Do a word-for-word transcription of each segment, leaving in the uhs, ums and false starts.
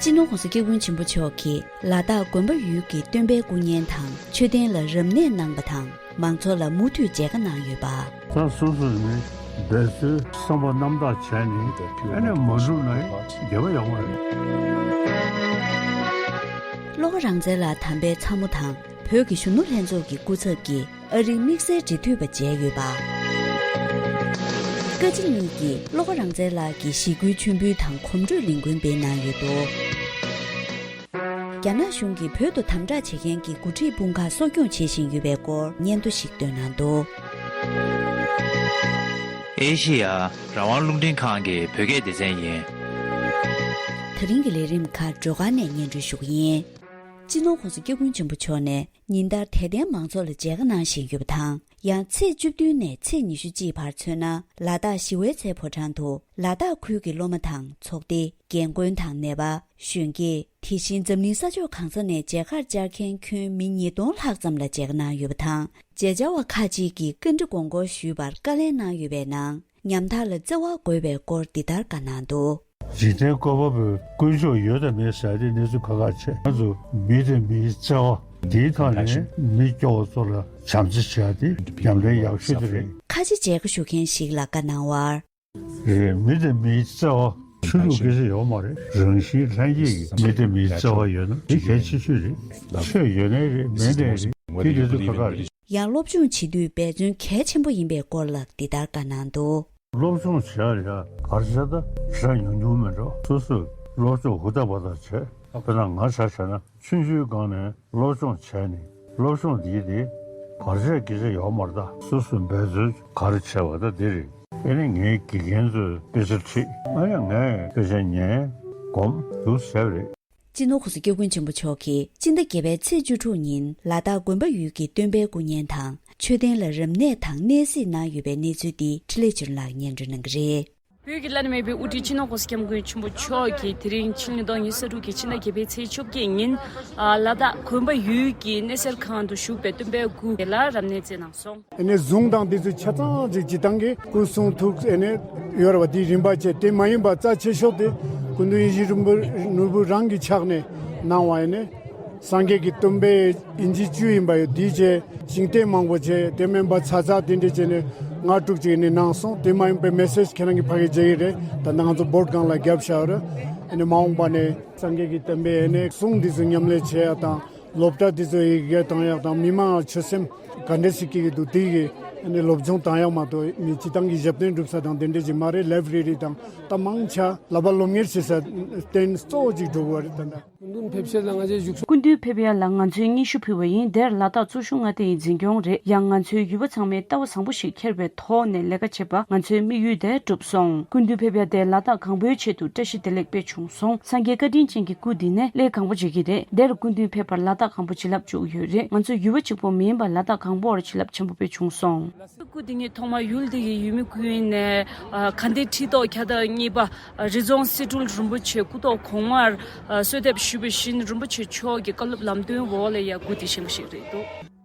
སྤྱི་ནོར་༸གོང་ས་༸སྐྱབས་མགོན་ཆེན་པོ་མཆོག་གིས་ལ་དྭགས་དགོན་པ་ཡུལ་གྱི་སྟོན་པའི་སྐུ་བརྙན་དང་མཆོད་རྟེན་ལ་རབ་གནས་གནང་པ་དང་། མང་ཚོགས་ལ་མུ་མཐུད་མཇལ་ཁ་གནང་ཡོད་པ། ད་སོ་སོ་ནི་འབད་རྩོལ་བསམ་པ་རྣམ་དག་བྱས་ནས་ཨ་ནི་མ་འགྲུབ་ན་འགྱོད་པ་ཡོང་བ་རེད། བློ་དགའ་རང་བཙན་ལགས་དམ་པའི་ཚ་མོ་དང་བོད་ཀྱི་གཞོན་ནུ་ལྷན་ཚོགས་ཀྱི་སྐུ་ཚབ་ཀྱིས་ཨ་རིའི་དམིགས་བསལ་འབྲེལ་མཐུད་པ་མཇལ་ཡོད་པ། བཀའ་སྤྱི་གཉིས་ཀྱིས་བློ་དགའ་རང་བཙན་ལགས་ཀྱི་ཞི་རྒོལ་མཆོད་འབུལ་དང་གོམ་བགྲོད་ལས་འགུལ་སྤེལ་གནང་ཡོད་འདུག། རྒྱ་ནག་གཞུང་གིས་བོད་དུ་དམ་དྲག་བྱེད་མཁན་གྱི་འགོ་ཁྲིད་དཔུང་ཁག་གསོ་སྐྱོང་བྱེད་བཞིན་ཡོད་པའི་སྐོར་སྙན་ཐོ་ཞིག་བཏོན་གནང་འདུག། ཨེ་ཤེ་ཡ་རང་དབང་རླུང་འཕྲིན་ཁང་གི་བོད་སྐད་སྡེ་ཚན་ཡིན། དེ་རིང་གི་ལས་རིམ་ཁག་སྒྲོལ་དཀར་ནས་སྙན་སྒྲོན་ཞུ་གི་ཡིན། སྤྱི་ནོར་༸གོང་ས་༸སྐྱབས་མགོན་ཆེན་པོ་མཆོག་ནས་ཉིན་ལྟར་དད་ལྡན་མང་ཚོགས་ལ་མཇལ་ཁ་གནང་བཞིན་ཡོད་པ་དང་། ཡང་ཚེས་བཅུ་བདུན་ནས་ཚེས་ཉི་ཤུ་གཅིག་བར་མཚོན་ན། ལ་དྭགས་ཞི་བའི་ཚལ་ཕོ་བྲང་དུ་ལ་དྭགས་ཁུལ་གྱི་སློབ་མ་དང་ཚོགས་སྡེ། རྒན་རྒོན་དང་ནད་པ། གཞོན་སྐྱེས། དེ་བཞིན་འཛམ་གླིང་ས་ཕྱོགས་གང་ས་ནས་མཇལ་ཁར་བཅར་མཁན་ཁྱོན་མི་ཉིས་སྟོང་ལྷག་ཙམ་ལ་མཇལ་ཁ་གནང་ཡོད་པ་དང་། མཇལ་བཅར་བ་ཁག་ཅིག་གིས་བཀའ་འདྲི་དགོངས་སྐོར་ཞུས་པར་བཀའ་ལན་གནང་ཡོད་པའི་ནང་། ཉམ་ཐག་ལ་བརྩེ་བ་དགོས་པའི་སྐོར་འདི་ལྟར་བཀའ་གནང་འདུག། འཇིག་རྟེན་བཀོད་པ་པོའི་དཀོན་མཆོག་ཡོད་དམ་མེད་ཟེར་ཏེ་གནས་ཚུལ་ཁག་ཁག་བྱས། ང་ཚོ་མི་དང་མིའི་བརྩེ་བ་འདིའི་ཐོག་ནས་མི་སྐྱོ་བོ་ཚོ་ལ་བྱམས་བརྩེ་བྱས་ཏེ་ཉམས་ལེན་ཡག་ཤོས་དེ་རེད། ཁ་ཆེ་མཇལ་ཁ་ཞུ་མཁན་ཞིག་ལ་བཀའ་གནང་བར། རེད། མི་དང་མིའི་བརྩེ་བ་ཆུ་རུད་སྐད་ཆ་ཡོད་མ་རེད། རང་བཞིན་ལྷན་སྐྱེས་ཀྱི་མི་དང་མིའི་བརྩེ་བ་ཡོད་ན་དེ་གལ་ཆེ་ཤོས་རེད། ཆོས་ཡོད་ནའི་རེད། མེད་ནའི་རེད། དེ་དེ་ཚོ་ཁག་ཁག་རེད། ཡང་སློབ་སྦྱོང་བྱེད་དུས་འབད་བརྩོན་གལ་ཆེན་པོ་ཡིན་པའི་སྐོར་ལ་འདི་ལྟར་བཀའ་གནང་འདུག། སློབ་སྦྱོང་བྱེད་ཡ་ཡ་གར་བྱས་ད་ཞེ་དྲག་ཉུང་ཉུང་མིན་འགྲོ། སོ་སོས་སློབ་སྦྱོང་ཧུར་ཐག་པ་ཐག་བྱས། དཔེར་ན་ང་ཆ་བཞག་ན་ཆུང་ཆུང་སྒང་ནས་སློབ་སྦྱོང་བྱས་ནས་སློབ་སྦྱོང་འདིའི་དེ་གར་བྱས་སྐད་ཆ་ཡོད་མ་རེད། ད་སོ་སོས་འབད་རྩོལ་ག་རེ་བྱས་པ་ད་འདི་རེད། དེ་ནས་ངའི་དགེ་རྒན་ཚོས་དཔེ་ཆ་ཁྲིད། ཨ་ཡ་ངས་དཔེ་ཆ་ཉན། སྒོམ་འདུག་བྱས་པ་རེད། སྤྱི་ནོར་༸གོང་ས་༸སྐྱབས་མགོན་ཆེན་པོ་མཆོག་གིས་སྤྱི་ཟླ་བརྒྱད་པའི་ཚེས་བཅུ་དྲུག་ཉིན་ལ་དྭགས་དགོན་པ་ཡུལ་གྱི་སྟོན་པའི་སྐུ་བརྙན་དང་མཆོད་རྟེན་ལ་རབ་གནས་དང་གནས་གཟིགས་གནང་ཡོད་པའི་གནས་ཚུལ་འདི་འཕྲིན་ལས་ཆོས་སྒྲོན་ལགས་ཀྱིས་སྙན་སྒྲོན་གནང་གི་རེད། བོད་ཀྱི་བླ་ན་མེད་པའི་དབུ་ཁྲིད་སྤྱི་ནོར་༸གོང་ས་༸སྐྱབས་མགོན་ཆེན་པོ་མཆོག་གིས་དེ་རིང་ཕྱི་ལོ་ཉིས་སྟོང་ཉི་ཤུ་རྩ་དྲུག་གི་ཕྱི་ཟླ་བརྒྱད་པའི་ཚེས་བཅོ་བརྒྱད་ཉིན། ཨ། ལ་དྭགས་དགོན་པ་ཡུལ་གྱི་གནས་སེལ་ཁང་དུ་བཞུགས་པའི་སྟོན་པའི་སྐུ་དེ་ལ་རབ་གནས་མཛད་གནང་སོང་། ཨ་ནི་གཟུངས་དང་དེ་ཚོ་ཆ་ཚང་ཅིག་སྤྱིར་བཏང་གི་སྐུ་གསུང་ཐུགས་ཨ་ནི་ཡོད་རེད་བ། དེའི་རིམ་པ་བྱས། དེ་མ་ཡིན་པ་རྩ་ཆེ་ཤོས་དེ་སྐུ་མདུན་ཡིད་བཞིན་ནོར་བུ་ནོར་བུ་རང་གི་ཕྱག་ནས་གནང་བ་ཨ་ནི་སངས་རྒྱས་ཀྱི་སྟོན་པའི་ཨིན་ཇི་བཅུ་ཡིན་པ་ཡོད། དེའི་རྗེས་ཤིང་རྟ་མང་པོ་བྱས། དེ་མིན་པ་ཚ་ཚ་དེ་འདྲ་བྱས་ནས་ལྔ་དྲུག་ཅིག་ནས་གནང་སོང་། དེ་མ་ཡིན་པའི་མེ་སེ་ཇི་ཁྱེད་རང་གི་ཕ་གིར་མཇལ་གྱི་རེད། ད་ནང་ཚོ་བོད་སྒང་ལ་རྒྱབ་བཞག་རེད། ཨ་ནི་མ་འོངས་པ་ནས་སངས་རྒྱས་ཀྱི་བསྟན་པའི་ཨ་ནི་གསུང་འདི་ཚོ་ཉམས་ལེན་བྱེད་ཡག་དང་། སློབ་གྲྭ་འདི་ཚོ་ཡར་རྒྱས་གཏང་ཡག་དང་། མི་མང་ལ་ཆོད་སེམས་ག་འདྲ་ཞིག་སྐྱེ་གི་འདུག། དེ་གི་ཨ་ནི་སློབ་སྦྱོང་གཏང་ཡག་མ་གཏོགས་མི་སྤྱིར་བཏང་གི་ཞབས་བརྟན་སྒྲུབ་ས་དང་དེ་འདྲ་ཅིག་མ་རེད། ལའི་བྷ་རེ་རི་དང་ད་མང་ཆེ་བ་ལག་པ་སློབ་གཉེར་བྱེད་ས་རྟེན་གཙོ་བོ་ཅིག་འགྲོ་གི་རེད་ད་ལྟ། སྐུ་མདུན་ཕེབས་ས་ལ་ང་ཚོས་བཞུགས་ས། སྐུ་མདུན་ཕེབས་ཡ་ལ་ང་ཚོས་སྙན་ཞུ་ཕུལ་བ་ཡིན། འདིར་ལ་དྭགས་ཀྱི་གཙོ་གཞུང་མངའ་སྡེ་ཡི་འཛིན་སྐྱོང་རེད། ཡང་ང་ཚོའི་ཡུལ་པ་ཚང་མས་ལྟ་བ་བཟང་པོ་ཞིག་འཁྱེར་བའི་ཐོག་ནས་ལས་ཀ་བྱེད་པ་ང་ཚོའི་དམིགས་ཡུལ་དེ་གྲུབ་སོང་། སྐུ་མདུན་ཕེབས་ཡ་དེ་ལ་དྭགས་གང་པོའི་ཆེད་དུ་བཀྲ་ཤིས་བདེ་ལེགས་དཔེ་བྱུང་སོང་། སངས་རྒྱས་བཀའ་དྲིན་ཅན་གྱི་སྐུ་འདི་ནས་སླད་གང་པོ་བྱེད་ཀྱི་རེད། འདིར་སྐུ་མདུན་ཕེབས་པར་ལ་དྭགས་གང་པོ་བྱིན་རླབས་བཅུག་ཡོད་རེད། ང་ཚོ་ཡུལ་པ་གཅིག་པོ་མིན་པར་ལ་དྭགས་གང་པོར་བྱིན་རླབས་ཆེན་པོ་དཔེ་བྱུང་སོང་། སྐུ་འདི་ཉིད་ཐོག་མར་ཡུལ་འདི་ཡི་ཡུལ་མི་ཀུན་ནས་ཨ་དགའ་ལྡན་ཁྲི་ཐོག་ཁྱབ་བརྡལ་གཉིས་པ་ཨ་རི་རྫོང་སི་ཏུལ་རིན་པོ་ཆེ་སྐུ་ཐོག་གོང་མར་ཨ་གསོལ་འདེབས་ཞུས་པ་བཞིན་རིན་པོ་ཆེ་མཆོག་གི་བཀའ་སློབ་ལམ་སྟོན་འོག་ལ་ཡང་སྐུ་འདི་བཞེངས་པ་ཞིག་རེད་འདུག།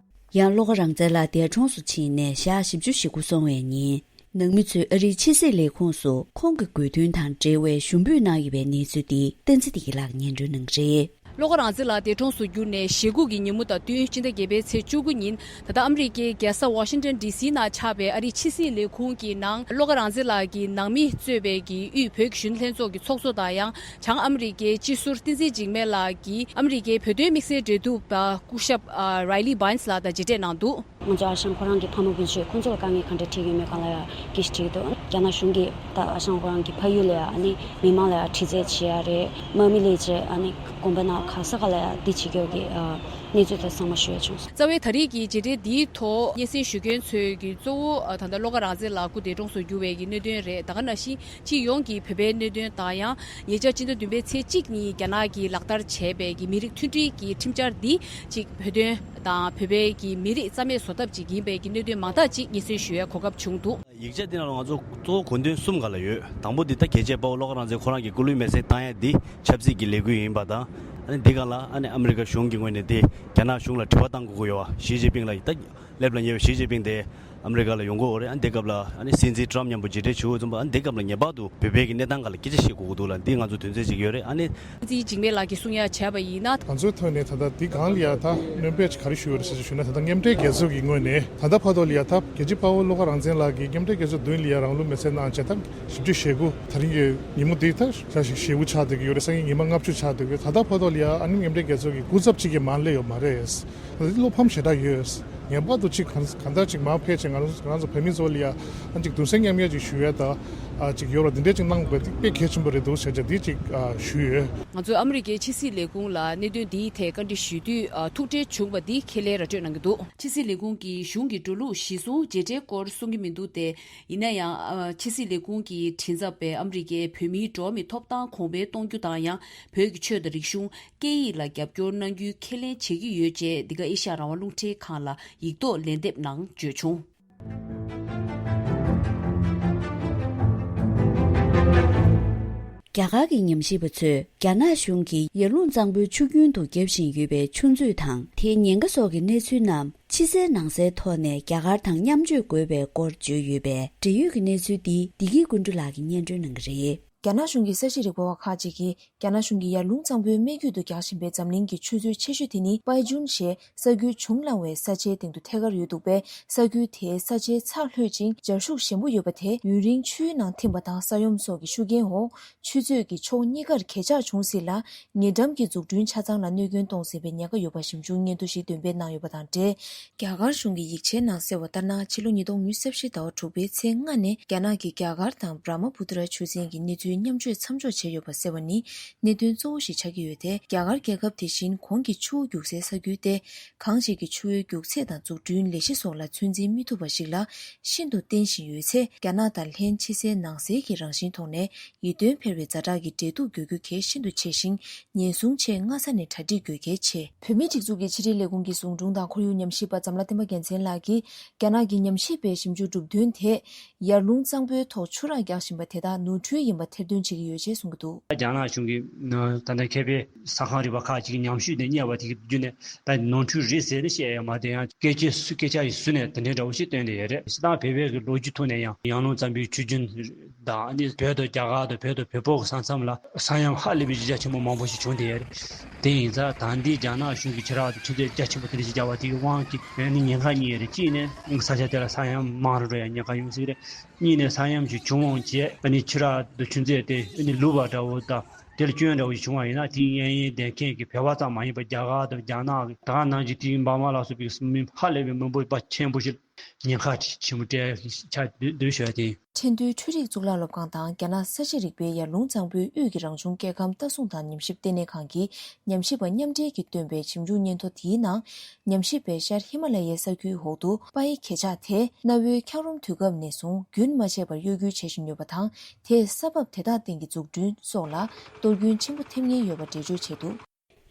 ཡང་བློ་དགའ་རང་བཙན་ལགས་འདས་གྲོངས་སུ་ཕྱིན་ནས་ཞག་བཞི་བཅུ་ཞེ་དགུ་སོང་བའི་ཉིན། ནང་མི་ཚོས་ཨ་རིའི་ཕྱི་སྲིད་ལས་ཁུངས་སུ་ཁོང་གི་དགོས་འདུན་དང་འབྲེལ་བའི་ཞུ་འབོད་གནང་ཡོད་པའི་གནས་ཚུལ་འདི་བསྟན་འཛིན་བདེ་སྐྱིད་ལགས་སྙན་སྒྲོན་གནང་གི་རེད། བློ་དགའ་རང་བཙན་ལགས་འདས་གྲོངས་སུ་གྱུར་ནས་ཞེ་དགུ་གི་ཉིན་མོ་དང་བསྟུན་སྤྱི་ཟླ་བརྒྱད་པའི་ཚེས་བཅུ་དགུ་ཉིན་ད་ལྟ་ཨ་མི་རི་ཀའི་རྒྱལ་ས་ཝ་ཤིང་ཏན་ཌི་སི་ནང་ཆགས་པའི་ཨ་རིའི་ཕྱི་སྲིད་ལས་ཁུངས་ཀྱི་ནང་བློ་དགའ་རང་བཙན་ལགས་ཀྱི་ནང་མི་གཙོས་པའི་གི་དབུས་བོད་ཀྱི་གཞོན་ནུ་ལྷན་ཚོགས་ཀྱི་ཚོགས་གཙོ་དང་ཡང་། བྱང་ཨ་མི་རི་ཀའི་སྤྱི་ཟུར་བསྟན་འཛིན་འཇིགས་མེད་ལགས་ཀྱིས་ཨ་མི་རི་ཀའི་བོད་དོན་དམིགས་བསལ་འབྲེལ་གཏུག་པ་སྐུ་ཞབས་ཨ་རའི་ལི་བྷའིན་སི་ལགས་དང་མཇལ་འཕྲད་གནང་འདུག། ང་ཚོ་ཨ་ཞང་ཁོ་རང་གི་ཕ་མ་སྤུན་མཆེད་ཁོང་ཚོ་ལ་དཀའ་ངལ་ག་འདྲ་འཕྲད་ཀྱི་ཡོད་མེད་སྒང་ལ་ཡང་སྐད་ཆ་དྲིས་ཀྱི་འདུག། རྒྱ་ནག་གཞུང་གིས་ད་ཨ་ཞང་ཁོ་རང་གི་ཕ་ཡུལ་ལ་ཡང་ཨ་ནི་མི་མང་ལ་ཡང་དྲི་རྩད་བྱེད་ཡ་རེད། དམག་མི་ལས་བྱེད་ཨ་ནི་དགོན་པ་ནང་ག་ས་ག་ལ་ཡང་འདི་བྱེད་རྒྱུ་གི་ཨ་གནས་ཚུལ་དེ་ཚང་མ་ཞུ་ཡ་བྱུང་སོང་། རྩ་བའི་ད་རེས་ཀྱི་མཇལ་འཕྲད་འདིའི་ཐོག་སྙན་སེང་ཞུ་མཁན་ཚོས་ཀྱི་གཙོ་བོ་ཨ་ད་ལྟ་བློ་དགའ་རང་བཙན་ལགས་སྐུ་འདས་གྲོངས་སུ་གྱུར་བའི་གི་གནད་དོན་རེད། ད་ག་ནང་བཞིན། སྤྱི་ཡོངས་ཀྱི་བོད་པའི་གནད་དོན་དང་ཡང་ཉེ་ཆར་སྤྱི་ཟླ་བདུན་པའི་ཚེས་གཅིག་ཉིན་རྒྱ་ནག་གིས་ལག་བསྟར་བྱས་པའི་གི་མི་རིགས་མཐུན་སྒྲིལ་གྱི་ཁྲིམས་འཆར་འདི་གཅིག་བོད་དོན་དང་བོད་པའི་གི་མི་རིགས་རྩ་མེད་བཟོ་ཐབས་ཅིག་ཡིན་པའི་གི་གནད་དོན་མང་དག་ཅིག་སྙན་སེང་ཞུ་ཡའི་གོ་སྐབས་བྱུང་འདུག། ཡིག་ཆ་འདི་ནང་ལ་ང་ཚོ་གཙོ་བོ་དགོས་འདུན་གསུམ་སྒང་ལ་ཡོད། དང་པོ་འདི་ད་གལ་ཆེ་དཔའ་བོ་བློ་དགའ་རང་བཙན་ཁོ་རང་གི་སྐུ་ལུས་མེར་སྲེག་བཏང་ཡ་འདི་ཆབ་སྲིད་ཀྱི་ལས་འགུལ་ཡིན་པ་དང་། ཨ་ནི་འདི་སྒང་ལ་ཨ་ནི་ཨ་མི་རི་ཀ་གཞུང་གི་ངོས་ནས་འདི་རྒྱ་ནག་གཞུང་ལ་དྲི་བ་བཏང་དགོས་ཀྱི་ཡོད་པ། ཞི་ཅིན་ཕིང་ལ་ད་སླེབས་ལ་ཉེ་བའི་ཞི་ཅིན་ཕིང་དེ་ ཨ་མི་རི་ཀ་ལ་ཡོང་གི་ཡོད་རེད། ཨ་འདི་སྐབས་ལ་ཨ་ནི་སྲིད་འཛིན་ཊམ་མཉམ་པོ་མཇལ་འཕྲད་བྱེད་འོས་བཙུན་པ། ཨ་འདི་སྐབས་ལ་ངེས་པར་དུ་བོད་པའི་གི་གནས་སྟངས་སྒང་ལ་སྐད་ཆ་བཤད་དགོས་ཀྱི་འདུག་ལ། འདི་ང་ཚོ་དོན་ཚན་ཅིག་ཡོད་རེད། ཨ་ནི། སྲིད་འཛིན་འཇིགས་མེད་ལགས་ཀྱིས་གསུང་ཡ་བྱས་པ་ཡིན་ན། ང་ཚོའི་ཐོག་ནས་ད་ལྟ་འདི་སྒང་ལ་ཡ་ད་སྣོན་པ་ཅིག་ག་རེ་ཞུ་ཡོད་རེད་ཟེར་ཞུས་ན། ད་ལྟ་མཉམ་འབྲེལ་རྒྱལ་ཚོགས་ཀྱི་ངོས་ནས་ད་ལྟ་བར་དུ་ལ་ཡ་ད་རྒྱལ་གཅེས་དཔའ་བོ་བློ་དགའ་རང་བཙན་ལགས་ཀྱིས་མཉམ་འབྲེལ་རྒྱལ་ཚོགས་མདུན་ལ་ཡ་རང་ལུས་མེར་སྲེག་གནང་བྱས་ད་བཞི་བཅུ་ཞེ་དགུ་ད་རིང་གི་ཉིན་མོ་འདི་ད་ཞག་ཞིག་ཞེ་དགུ་ཆགས་བསྡད་ཀྱི་ཡོད་རེད། སང་ཉིན་ཉི་མ་ལྔ་བཅུ་ཆགས་བསྡད་ཀྱི་ཡོད། ད་ལྟ་བར་དུ་ལ་ཡ་ཨ་ནི་མཉམ་འབྲེལ་རྒྱལ་ཚོགས་ཀྱི་སྐུ་ཚབ་གཅིག་གིས་མར་སླེབས་ཡོད་མ་རེད། ད་འདི་བློ་ཕམ་ཞེ་དྲག་ཡོད། ངེས་པར་དུ་ཅིག་གང་གང་ལྟར་ཅིག་མར་ཕེབས་བྱས་ང་རང་ང་རང་ཚོ་བོད་མི་ཚོ་ལ་ཡ་ཨ་ཅིག་གདུང་སེམས་མཉམ་སྐྱེད་ཅིག་ཞུ་ཡ་ད་ཨ་ཅིག་ཡོད་ར། འདི་འདྲས་ཅིག་གནང་དགོས་པ་དེ་དཔེ་གལ་ཆེན་པོ་རེད་འདུག་ཟེར་བྱས་འདི་ཅིག་ཨ་ཞུས་ཡོད། ང་ཚོས་ཨ་མི་རི་ཀའི་ཕྱི་སྲིད་ལས་ཁུངས་ལ་གནད་དོན་འདིའི་ཐད་བཀའ་འདྲི་ཞུས་དུས། ཨ་ཐུགས་ཁྲལ་བྱུང་བ་འདི་ཁས་ལེན་ར་སྤྲོད་གནང་གི་འདུག་ཕྱི་སྲིད་ལས་ཁུངས་ཀྱིས་གཞུང་གི་འགྲོ་ལུགས་གཞི་བཟུང་མཇལ་འཕྲད་སྐོར་གསུང་གི་མི་འདུག་སྟེ། ཡིན་ན་ཡང་། ཨ་ཕྱི་སྲིད་ལས་ཁུངས་ཀྱི་མགྲིན་ཚབ་པས་ཨ་མི་རི་ཀའི་བོད་མིའི་འགྲོ་བ་མིའི་ཐོབ་ཐང་གོང་འཕེལ་གཏོང་རྒྱུ་དང་། ཡང་བོད་ཀྱི་ཆོས་དང་རིག་གཞུང་། སྐད་ཡིག་ལ་རྒྱབ་སྐྱོར་གནང་རྒྱུའི་ཁས་ལེན་བྱེད་ཀྱི་ཡོད་ཅེས་འདི་ག་ཨེ་ཤ་ཡ་རང་དབང་རླུང་འཕྲིན་ཁང་ལ་ཡིག་ཐོག་ལན་འདེབས་ནང་བརྗོད་བྱུང་། རྒྱ་གར་གྱི་ཉམས་ཞིབ་པ་ཚོས་རྒྱ་ནག་གཞུང་གིས་ཡར་ཀླུང་གཙང་པོའི་ཆུ་རྒྱུན་དུ་བརྒྱབ་བཞིན་ཡོད་པའི་ཆུ་མཛོད་དང་དེའི་ཉེན་ཁ་སོགས་ཀྱི་གནས་ཚུལ་རྣམས་ཕྱི་གསལ་ནང་གསལ་ཐོག་ནས་རྒྱ་གར་དང་མཉམ་སྤྱོད་དགོས་པའི་སྐོར་བརྗོད་ཡོད་པས། འབྲེལ་ཡོད་ཀྱི་གནས་ཚུལ་འདི་བདེ་སྐྱིད་ཀུན་འཕྲོད་ལགས་ཀྱིས་སྙན་སྒྲོན་གནང་གི་རེད། རྒྱ་ནག་གཞུང་གི་ས་གཤིས་རིག་པ་བ་ཁག་ཅིག་གིས། རྒྱ་ནག་གཞུང་གིས་ཡར་ཀླུང་གཙང་པོའི་སྨད་རྒྱུད་དུ་རྒྱག་བཞིན་པའི་འཛམ་གླིང་གི་ཆུ་མཛོད་ཆེ་ཤོས་དེ་ནི་པའེ་ཅུན་ཞེས་ས་ཁུལ་གཞུང་བླངས་པའི་ས་ཆའི་སྟེང་དུ་ཐད་ཀར་ཡོད་འདུག་པས། ས་ཁུལ་དེའི་ས་ཆའི་ཚགས་ལྷོད་ཅིང་འབྱར་ཤུགས་ཞན་པོ་ཡོད་པ་དེ་ཡུན་རིང་ཆུའི་ནང་ཐིམ་པ་དང་ས་ཡོམ་སོགས་ཀྱི་ཤུགས་རྐྱེན་འོག་ཆུ་མཛོད་ཀྱི་ཕྱོགས་གཉིས་ཀར་གས་ཆག་བྱུང་སྲིད་ལ། ཉེ་འགྲམ་གྱི་འཛུགས་སྐྲུན་ཆ་ཚང་ལ་གནོད་སྐྱོན་གཏོང་སྲིད་པའི་ཉེན་ཁ་ཡོད་པ་ཞིབ་འཇུག་སྙན་ཐོ་ཞིག་འདོན་སྤེལ་གནང་ཡོད་པ་དང་འབྲེལ། རྒྱ་གར་གཞུང་གི་ཡིག་ཆའི་ནང་གསལ་བ་ལྟར་ན། ཕྱི་ལོ་ཉིས་སྟོང་ཉི་ཤུ་རྩ་བཞི་ཟླ་བ་དྲུག་པའི་ཚེས་ལྔ་ནས་རྒྱ་ནག་གི་རྒྱ་གར་དང་བྷྲ་མ་པུ་ཏྲ་ཆུ་ཚན་གྱི་གནས་ཚུལ་མཉམ་སྤྱོད་མཚམས་འཇོག་བྱས་ཡོད་པ་གསལ་བ་ནི་གནད་དོན་གཙོ་བོ་ཞིག་ཆགས་ཀྱི་ཡོད་དེ། རྒྱ་གར་རྒྱལ་ཁབ་དེ་བཞིན་གོང་གི་ཆུ་བོ་རྒྱུག་སའི་ས་ཁུལ་ཏེ། གང་ཞིག་གི་ཆུ་བོའི་རྒྱུག་ཚད་དང་འཛུགས་སྐྲུན་ལས་གཞི་སོགས་ལ་ཚོད་འཛིན་མི་ཐུབ་པ་ཞིག་ལ་ཤིན་ཏུ་བརྟེན་བཞིན་ཡོད་ཚེ། རྒྱ་ནག་དང་ལྷན་ཕྱི་གསལ་ནང་གསལ་གྱི་རང་བཞིན་ཐོག་ནས། ཡིད་རྟོན་འཕེར་བའི་ཛ་དྲག་གི་འབྲེལ་གཏུག་དགོས་རྒྱུ་གལ་ཤིན་ཏུ་ཆེ་ཞིང་། ཉེན་སྲུང་ཆེད་སྔ་ས་ནས་གྲ་སྒྲིག་དགོས་གལ་ཆེ། བོད་མིའི་སྒྲིག་འཛུགས་ཀྱི་ཕྱི་དྲིལ་ལས་ཁུངས་ཀྱི་ཟུང་དྲུང་དང་ཁོར་ཡུག་ཉམས་ཞིབ་པ་འཛམ་ལྷ་བསྟན་པ་རྒྱལ་མཚན་ལགས་ཀྱིས། རྒྱ་ནག་གི་ཉམས་ཞིབ་པའི་ཞིབ་འཇུག་གྲུབ་དོན་དེས། ཡར་ཀླུང་གཙང་པོའི་ཐོག་ཆུ་རགས་རྒྱག་བཞིན་པ་དེ་དག་ནོར་འཁྲུལ་ཡིན་པ་ཐེར་འདོན་བྱེད་ཀྱི་ཡོད་ཅེས་གསུང་གི་འདུག་རྒྱ་ནག་གཞུང་གིས་ད་ལྟ་མཁས་པའི་ས་ཁང་རིག་པ་ཁག་ཅིག་གི་ཉམས་ཞིབ་དེ་གཉེར་བ་དེ་བརྒྱུད་ནས། ད་ནོར་འཁྲུལ་རེད་ཟེར་ནས་བཤད་ཡོད་མ་རེད། ཡང་སྐད་ཆའི་སྐད་ཆ་ཡི་ཟུར་ནས་དེ་འདྲའི་འདྲ་བོ་ཞིག་བཏོན་བསྡད་ཡོད་རེད། སྤྱིར་བཏང་བོད་པའི་གི་ལོ་རྒྱུས་ཐོག་ནས་ཡང་ཡར་ཀླུང་གཙང་པོའི་ཆུ་རྒྱུན་དང་། ཨ་ནི་བོད་དང་རྒྱ་གར་དང་བོད་དང་བོད་པའི་གི་ས་མཚམས་ལ་ས་ཡོམ་ཧ་ལས་པའི་གཞི་རྒྱ་ཆེན་པོ་མང་པོ་ཞིག་བྱུང་བསྡད་ཡོད་རེད། དེ་ཡིན་ཙང་ད་འདི་རྒྱ་ནག་གཞུང་གིས་ཆུ་རགས་དང་ཆུ་མཛོད་རྒྱ་ཆེན་པོ་དེ་འདྲ་ཞིག་བརྒྱབ་པ་དེའི་དབང་གིས་ཨ་ནི་ཉེན་ཁ་གཉིས་ཡོད་རེད། གཅིག་ནས་ས་ཆ་དེ་ལ་ས་ཡོམ་མང་རུ་འགྲོ་ཡ་ཉེན་ཁ་ཡོང་སྲིད་རེད། གཉིས་ནས་ས་ཡོམ་ཞིག་བྱུང་འོང་བྱས། ཨ་ནི་ཆུ་རགས་དང་ཆུ་མཛོད་དེ་ཨ་ནི་ལུད་པ་འདྲ་བོ་དང་། དེ་ལ་སྐྱོན་འདྲ་བོ་ཞིག་བྱུང་བ་ཡིན་ན། དེའི་གཡས་གཡོན་བསྡད་མཁན་གྱི་བོད་པ་ཙམ་མ་ཡིན་པར་རྒྱ་གར་དང་རྒྱ་ནག་གི། ད་ག་ནང་བཞིན་དེའི་འབར་མ་ལ་སོགས་པའི་མི་ཧ་ལས་པའི་མི་འབོར་དཔེ་ཆེན་པོ་ཞིག་ཉེན་ཁ་ཆེན་པོ་འཕྲད་ཆགས་འདུག་ཞུ་བ་དེ་ཡིན། ཁྲེང་ཏུའུ་འཕྲུལ་རིག་གཙུག་ལག་སློབ་ཁང་དང་རྒྱ་ནག་ས་གཤིས་རིག་པའི་ཡར་ཀླུང་གཙང་པོའི་དབུས་ཀྱི་རང་བྱུང་སྐྱེ་ཁམས་ལྟ་སྲུང་དང་ཉམས་ཞིབ་ལྟེ་གནས་ཁང་གི་ཉམས་ཞིབ་པ་མཉམ་འབྲེལ་གྱིས་བཏོན་པའི་ཞིབ་འཇུག་སྙན་ཐོ་དེའི་ནང་། ཉམས་ཞིབ་པས་ཤར་ཧི་མ་ལ་ཡའི་ས་ཁུལ་འོག་ཏུ་པའི་གས་ཆག་དེ་གནའ་བོའི་འཁྱགས་རོམ་དུས་སྐབས་ནས་བཟུང་རྒྱུན་མ་ཆད་པར་གཡོ་འགུལ་བྱེད་བཞིན་ཡོད་པ་དང་། དེས་ས་བབ་དེ་དག་སྟེང་གི་འཛུགས་སྐྲུན་སོགས་ལ་གཏོར་སྐྱོན་ཆེན་པོ་ཐེབས་ཉེན་ཡོད་པ་འགྲེལ་བརྗོད་བྱས་འདུག་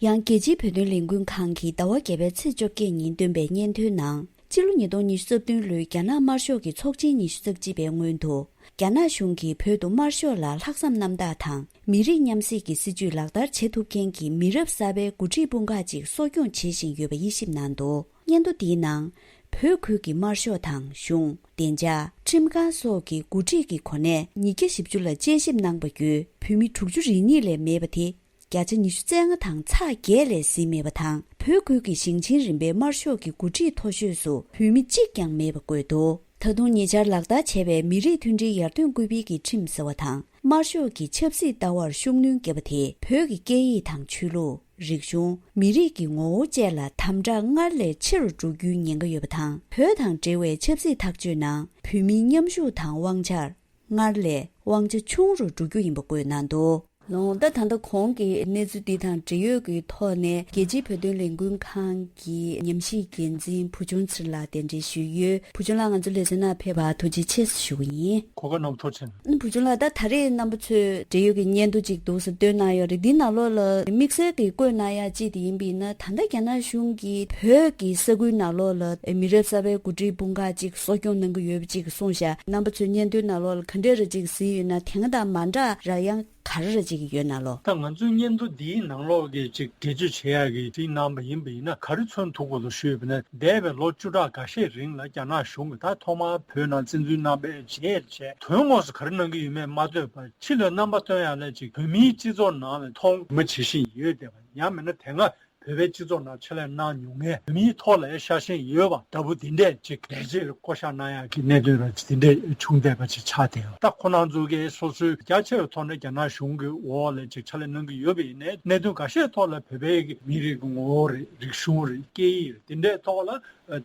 ཡང་། རྒྱལ་སྤྱིའི་བོད་དོན་ལས་འགུལ་ཁང་གིས་ཟླ་བ་བརྒྱད་པའི་ཚེས་བཅོ་བརྒྱད་ཉིན་བཏོན་པའི་སྙན་ཐོའི་ནང་། སྤྱི་ལོ་ཉིས་སྟོང་ཉི་ཤུ་རྩ་བདུན་ལོའི་རྒྱ་ནག་དམར་ཤོག་གི་ཚོགས་ཆེན་ཉི་ཤུ་རྩ་གཅིག་པའི་སྔོན་དུ། རྒྱ་ནག་གཞུང་གིས་བོད་དུ་དམར་ཤོག་ལ་ལྷག་བསམ་རྣམ་དག་དང་། མི་རིགས་མཉམ་བསྲེས་ཀྱི་སྲིད་བྱུས་ལག་བསྟར་བྱེད་ཐུབ་མཁན་གྱི་མི་རབས་གསར་པའི་འགོ་ཁྲིད་དཔུང་ཁག་ཅིག་གསོ་སྐྱོང་བྱེད་བཞིན་ཡོད་པ་དབྱེ་ཞིབ་གནང་འདུག་སྙན་ཐོ་འདིའི་ནང་། བོད་ཁུལ་གྱི་དམར་ཤོག་དང་གཞུང་། བདེ་འཇགས། ཁྲིམས་ཁང་སོགས་ཀྱི་འགོ་ཁྲིད་ཀྱི་གོ་གནས་ཉིས་བརྒྱ་བཞི་བཅུ་ལ་དཔྱད་ཞིབ་གནང་པ་བརྒྱུད། བོད་མི་དྲུག་ཅུ་རེ་གཉིས་ལས་མེད་པ་དེ། བརྒྱ་ཆ་ཉི་ཤུ་རྩ་ལྔ་དང་ཚེག་བརྒྱད་ལས་ཟིན་མེད་པ་དང་། བོད་ཁུལ་གྱི་ཞིང་ཆེན་རིམ་པའི་དམར་ཤོག་གི་འགོ་ཁྲིད་མཐོ་ཤོས་སུ་བོད་མི་གཅིག་ཀྱང་མེད་པ་བཀོད་འདུག་ད་དུང་ཉེ་ཆར་ལག་བསྟར་བྱས་པའི་མི་རིགས་མཐུན་སྒྲིལ་ཡར་ཐོན་སྐུལ་སྤེལ་གྱི་ཁྲིམས་ཟེར་བ་དང་། དམར་ཤོག་གི་ཆབ་སྲིད་ལྟ་བར་ཤུགས་སྣོན་བརྒྱབ་པ་དེས། བོད་ཀྱི་སྐད་ཡིག་དང་ཆོས་ལུགས། རིག་གཞུང་། མི་རིགས་ཀྱི་ངོ་བོ་བཅས་ལ་དམ་དྲག་སྔར་ལས་ཆེ་རུ་འགྲོ་རྒྱུའི་ཉེན་ཁ་ཡོད་པ་དང་། བོད་དང་འབྲེལ་བའི་ཆབ་སྲིད་ཐག་གཅོད་ནང་། བོད་མིའི་མཉམ་ཞུགས་དང་དབང་ཆར། སྔར་ལས་དབང་ཆ་ཆུང་རུ་འགྲོ་རྒྱུ་ཡིན་པ་བཀོད་གནང་འདུག་ལོང་། ད་ད་ལྟ་གོང་གི་གནས་ཚུལ་འདི་དང་འབྲེལ་ཡོད་ཀྱི་ཐོག་ནས། རྒྱལ་སྤྱིའི་བོད་དོན་ལས་འགུལ་ཁང་གི་ཉམས་ཞིབ་འགན་འཛིན་བུ་ཆུང་ཚེ་རིང་ལགས་གདན་འདྲེན་ཞུས་ཡོད། བུ་ཆུང་ལགས་ང་ཚོ་ལེ་ཚན་ནང་ཕེབས་པར་ཐུགས་རྗེ་ཆེ་ཞུ་གི་ཡིན། གོ་སྐབས་གནང་བར་ཐུགས་རྗེ་ཆེ་གནང་། བུ་ཆུང་ལགས། ད་ད་རེས་རྣམ་པ་ཚོས་འབྲེལ་ཡོད་ཀྱི་སྙན་ཐོ་ཅིག་འདུག་སེ་བཏོན་གནང་ཡོད་རེད། འདི་ནང་ལོགས་ལ་དམིགས་བསལ་གྱིས་བཀོད་གནང་ཡ་ཅིག་དེ་ཡིན་པ་ཡིན་ན། ད་ལྟ་རྒྱ་ནག་གཞུང་གིས་བོད་ཀྱི་ས་ཁུལ་ནང་ལོགས་ལ་མི་རབས་གསར་པའི་འགོ་ཁྲིད་དཔུང་ཁག་ཅིག་གསོ་སྐྱོང་གནང་གི་ཡོད་པ་ཅིག་གསུངས་ཤག་རྣམ་པ་ཚོས་སྙན་ཐོའི་ནང་ལོགས་ལ་ག་འདྲས་རེ་ཅིག་གཟིགས་ཡོད་ན། དེ་སྔ་དང་མ་འདྲ་ར་ཡང་། ག་རེ་རེ་ཅིག་ཡོད་ན་ལོ། ད་ང་ཚོའི་སྙན་ཐོ་འདིའི་ནང་ལོགས་ཀྱི་ཅིག་འགྲེལ་བརྗོད་བྱེད་ཡག་གི་ཅིག་གནང་པ་ཡིན་པ་ཡིན་ན། ག་རེ་མཚོན་ཐུབ་དགོས་ལ་ཞུས་པ་ན། འདས་པའི་ལོ་བཅུ་ཕྲག་འགའ་ཤས་རིང་ལ་རྒྱ་ནག་གཞུང་གིས་ད་ཐོག་མར་བོད་ནང་བཙན་འཛུལ་གནང་པའི་རྗེས་བྱས། དོན་དངོས་སུ་ག་རེ་གནང་གི་ཡོད་མེད་མ་ལྟོས་པར། ཕྱི་ལ་རྣམ་པ་སྟོན་ཡག་ལ་ཅིག་བོད་མིའི་སྤྱི་ཚོགས་ནང་ལ་མཐོང་མ་བྱེད་བཞིན་ཡོད་བསྡད་པ། ཡང་མིན་ན་དེ་སྔ་བོད་པའི་སྤྱི་ཚོགས་ནང་ཕྱག་ལས་གནང་མྱོང་མཁན་བོད་མིའི་ཐོག་ལ་ཤ་ཞེན་ཡོད་པ་འདྲ་པོ་འདི་འདྲས་ཅིག་ལས་བྱེད་བསྐོ་བཞག་གནང་ཡག་གི་གནད་དོན་ར་འདི་འདྲས་བྱུང་བསྡད་པ་ཅིག་ཆགས་བསྡད་ཡོད། ད་ཁོ་རང་ཚོ་གིས་སོ་སོའི་རྒྱ་ཆེ་བའི་ཐོག་ནས་རྒྱ་ནག་གཞུང་གི་འོག་ལ་ཅིག་ཕྱག་ལས་གནང་གི་ཡོད་པ་ཡིན་ནའི། གནད་དོན་འགའ་ཤས་ཐོག་ལ་བོད་པའི་མི་རིགས་ཀྱི་ངོ་བོ་རེད། རིག་གཞུང་རེད། སྐད་ཡིག་རེད། འདི་འདྲས་ཐོག་ལ་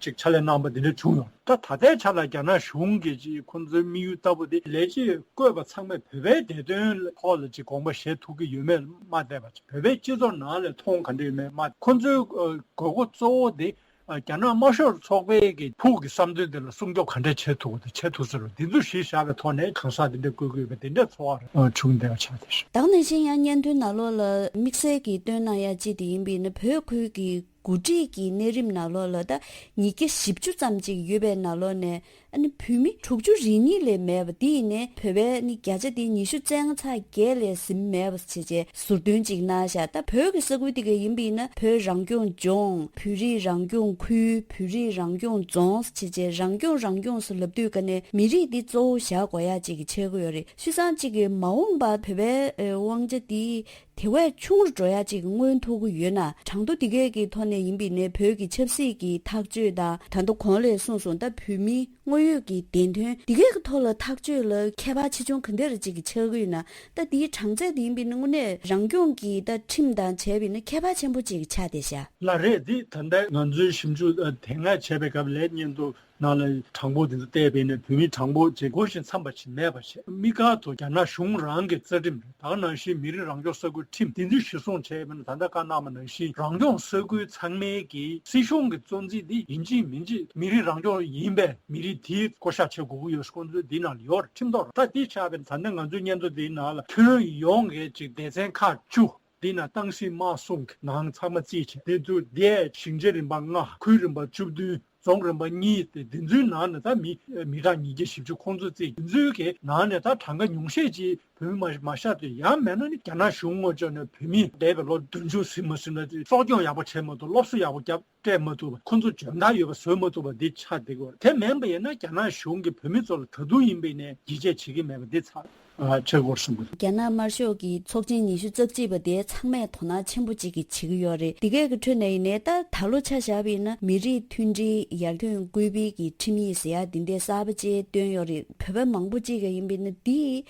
ཅིག་ཕྱག་ལས་གནང་པ་འདི་འདྲ་བྱུང་ཡོད། ད་ད་ལྟའི་ཆ་ལ་རྒྱ་ནག་གཞུང་གིས་ཅིག་ཁོང་ཚོའི་དམིགས་ཡུལ་ལྟ་བུ་དེ་ལས་བྱེད་བསྐོས་པ་ཚང་མས་བོད་པའི་བདེ་དོན་ཐོག་ལ་ཅིག་དགོངས་པ་བཞེས་ཐུབ་ཀྱི་ཡོད་མེད་མ་བལྟས་པ། བོད་པའི་སྤྱི་ཚོགས་ནང་ལ་མཐོང་ག་འདྲ་ཡོད་མེད་མ། ཁོང་ཚོའི་དགོས་མཁོ་གཙོ་བོ་དེ་རྒྱ་ནག་དམར་ཤོག་ཚོགས་པའི་གི་ཕུགས་ཀྱི་བསམ་འདུན་དེ་ལ་སྲུང་སྐྱོབ་ག་འདྲ་བྱེད་ཐུབ་དགོས་དང་བྱེད་ཐུབ་ས་རུ་འདི་ཚོ་གཞི་བཞག་པའི་ཐོག་ནས་གང་ཟག་འདི་འདྲ་བསྐོས་དགོས་པ་འདི་འདྲ་ཚོར་བ་བྱུང་བསྡད་པ་ཆགས་བསྡད་ཤག་ད་ག་ནང་བཞིན་ཡང་སྙན་ཐོའི་ནང་ལོགས་ལ་དམིགས་བསལ་གྱིས་བཏོན་གནང་ཡ་གཅིག་དེ་ཡིན་པས་ན། བོད་ཁུལ་གྱི་འགོ་ཁྲིད་ཀྱི་གནས་རིམ་ནང་ལོགས་ལ་ད་ཉིས་བརྒྱ་བཞི་བཅུ་ཙམ་ཅིག་ཡོད་པའི་ནང་ལོགས་ནས། ཨ་ནི་བོད་མི་དྲུག་ཅུ་རེ་གཉིས་ལས་མེད་པ་དེ་ཡིན་ནའི། བོད་པའི་ནི་བརྒྱ་ཆ་དེ་ཉི་ཤུ་རྩ་ལྔ་ཚེག་བརྒྱད་ལས་ཟིན་མེད་པ་བྱས་བྱས་ཟུར་འདོན་ཅིག་གནང་བཞག་ད་བོད་ཀྱི་ས་ཁུལ་དེ་ག་ཡིན་པ་ཡིན་ན། བོད་རང་སྐྱོང་ལྗོངས། བོད་རིགས་རང་སྐྱོང་ཁུལ། བོད་རིགས་རང་སྐྱོང་རྫོང་བྱས་བྱས་རང་སྐྱོང་རང་སྐྱོང་སུ་ལབ་དུས་ཀ་ནས་མི་རིགས་འདི་གཙོ་བོ་བཞག་དགོས་ཡ་ཅིག་གི་ཆགས་ཀྱི་ཡོད་རེད། བྱས་ཙང་ཅིག་གི་མ་འོངས་པ་བོད་པའི་ཨེ་དབང་ཆ་འདི་དེ་བས་ཆུང་རུ་འགྲོ་ཡ་ཅིག་མངོན་ཐུབ་ཀྱི་ཡོད་ན། གྲངས་ཐོ་འདི་གས་ཀྱི་ཐོག་ནས་ཡིན་པ་ཡིན་ནའི་བོད་ཀྱི་ཆབ་སྲིད་ཀྱི་ཐག་གཅོད་དང་། ད་ལྟ་གོང་ལ་གསུངས་སོང་། ད་བོད་མི་དངོས་ཡོད་ཀྱི་བདེན་དོན་འདི་གས་ཀྱི་ཐོག་ལ་ཐག་གཅོད་ལ་ཁྱད་པར་ཆེ་ཆུང་ག་འདྲ་རེ་ཅིག་གི་ཆགས་ཀྱི་ཡོད་ན། ད་འདིའི་གྲངས་ཚད་འདི་ཡིན་པ་ཡིན་ན་དངོས་གནས་རང་སྐྱོང་གི་ད་ཁྲིམས་དང་བྱས་པ་ཡིན་ན་ཁྱད་པར་ཆེན་པོ་ཅིག་ཆགས་བསྡད་ཤག་ལགས་རེད། འདི་ད་ལྟ་ང་ཚོའི་ཞིབ་འཇུག་ཨ་དེ་སྔ་བྱས་པའི་སྐབས་ལ་སྙན་ཐོ་ནང་ལ་གྲངས་འབོར་དེ་ཚོ་བལྟས་པས་ནས་བོད་མི་གྲངས་འབོར་བྱས་འགོར་ཞིང་འཚམས་པ་ཞིག་མེད་པ་བྱས། དམིགས་བཀར་དུ་རྒྱ་ནག་གཞུང་རང་གི་རྩ་ཁྲིམས་རེད། ད་ག་ནང་བཞིན་མི་རིགས་རང་སྐྱོང་ས་ཁུལ་ཁྲིམས་དེ་ཚོ་གཞིར་བཟུང་བྱས་པས་ན། ད་ལྟ་བཀའ་གནང་བ་ནང་བཞིན་རང་སྐྱོང་ས་ཁུལ་ཚང་མའི་གི་སྲིད་གཞུང་གི་གཙོ་འཛིན་དེ་ཡིན་གཅིག་མིན་གཅིག་མི་རིགས་རང་སྐྱོང་ཡིན་པས་མི་རིགས་དེའི་བསྐོ་བཞག་བྱེད་དགོས་ཀྱི་ཡོད། ཁོང་ཚོའི་འདི་ནང་ལ་ཡོད་རེད། ཁྲིམས་ཐོག་རེད། ད་འདི་ཆགས་པས་ན་ད་ལྟ་ང་ཚོའི་སྙན་ཐོ་འདིའི་ནང་ལ་ཁྱོན་ཡོངས་ཀྱི་ཅིག་སྡེ་ཚན་ཁག་བཅུ། འདི་ན་ཏང་སྲིད་དམག་གསུམ་གྱི་ནང་ཚང་མ་རྩིས་བྱས། དེ་ཚོ་འདིའི་ཞིང་ཆེན་རིམ་པ་ལྔ། ཁུལ་རིམ་པ་བཅུ་བདུན། རྫོང་རིམ་པ་གཉིས། དེ་འདི་ཚོའི་ནང་ནས་ད་མི་མི་གྲངས་ཉིས་བརྒྱ་བཞི་བཅུ་ཁོང་ཚོ་རྩིས། འདི་ཚོའི་གི་ནང་ནས་ད་གྲངས་ཀ་ཉུང་ཤས་ཅིག་བོད་མི་མ་མ་ཤར་དུས། ཡང་མེད་ན་ནི་རྒྱ་ནག་གཞུང་ངོས་ཕྱོགས་ནས་བོད་མི་འདས་པའི་ལོ་བདུན་ཅུ་ཟིན་མ་ཟིན་ལ་གསོ་སྐྱོང་ཡག་པོ་བྱས་མ་ཐུབ། སློབ་གསོ་ཡག་པོ་བརྒྱབ་སྤྲད་མ་ཐུབ་པ། ཁོང་ཚོ་འཇོན་ཐང་ཡོད་པ་བཟོས་མ་ཐུབ་པ་འདི་ཆགས་བསྡད་ཀྱི་ཡོད་རེད། དེ་མིན་པ་ཡིན་ན་རྒྱ་ནག་གཞུང་གིས་བོད་མི་ཚོ་ལ་ད་དུང་ཡིན་པ་ཡིན་ནའི་ཡིད་ཆེས་བྱེད་ཀྱི་མེད་པ་འདི་ཚ། ཨ་ཆགས་ཀྱི་ཡོད་རེད་བསམ་གྱི་འདུག་རྒྱ་ནག་དམར་ཤོག་གི་ཚོགས་ཆེན་ཉི་ཤུ་རྩ་གཅིག་པ་དེ་ཚང་མས་དོ་སྣང་ཆེན་པོ་གཅིག་གིས་བྱེད་ཀྱི་ཡོད་རེད། འདི་གའི་གི་ཁྲོད་ནས་ཡིན་ནའི་ད་ད་ལོ་ཆ་བཞག་པ་ཡིན་ན་མི་རིགས་མཐུན་སྒྲིལ་ཡར་ཐོན་སྐུལ་སྤེལ་གྱི་ཁྲིམས་ཡིག་ཟེར་ཡ་འདི་འདྲའི་གསར་པ་ཅིག་བཏོན་ཡོད་རེད། བོད་པ་མང་པོ་ཅིག་གིས་ཡིན་པ་ཡིན་ན་འདི་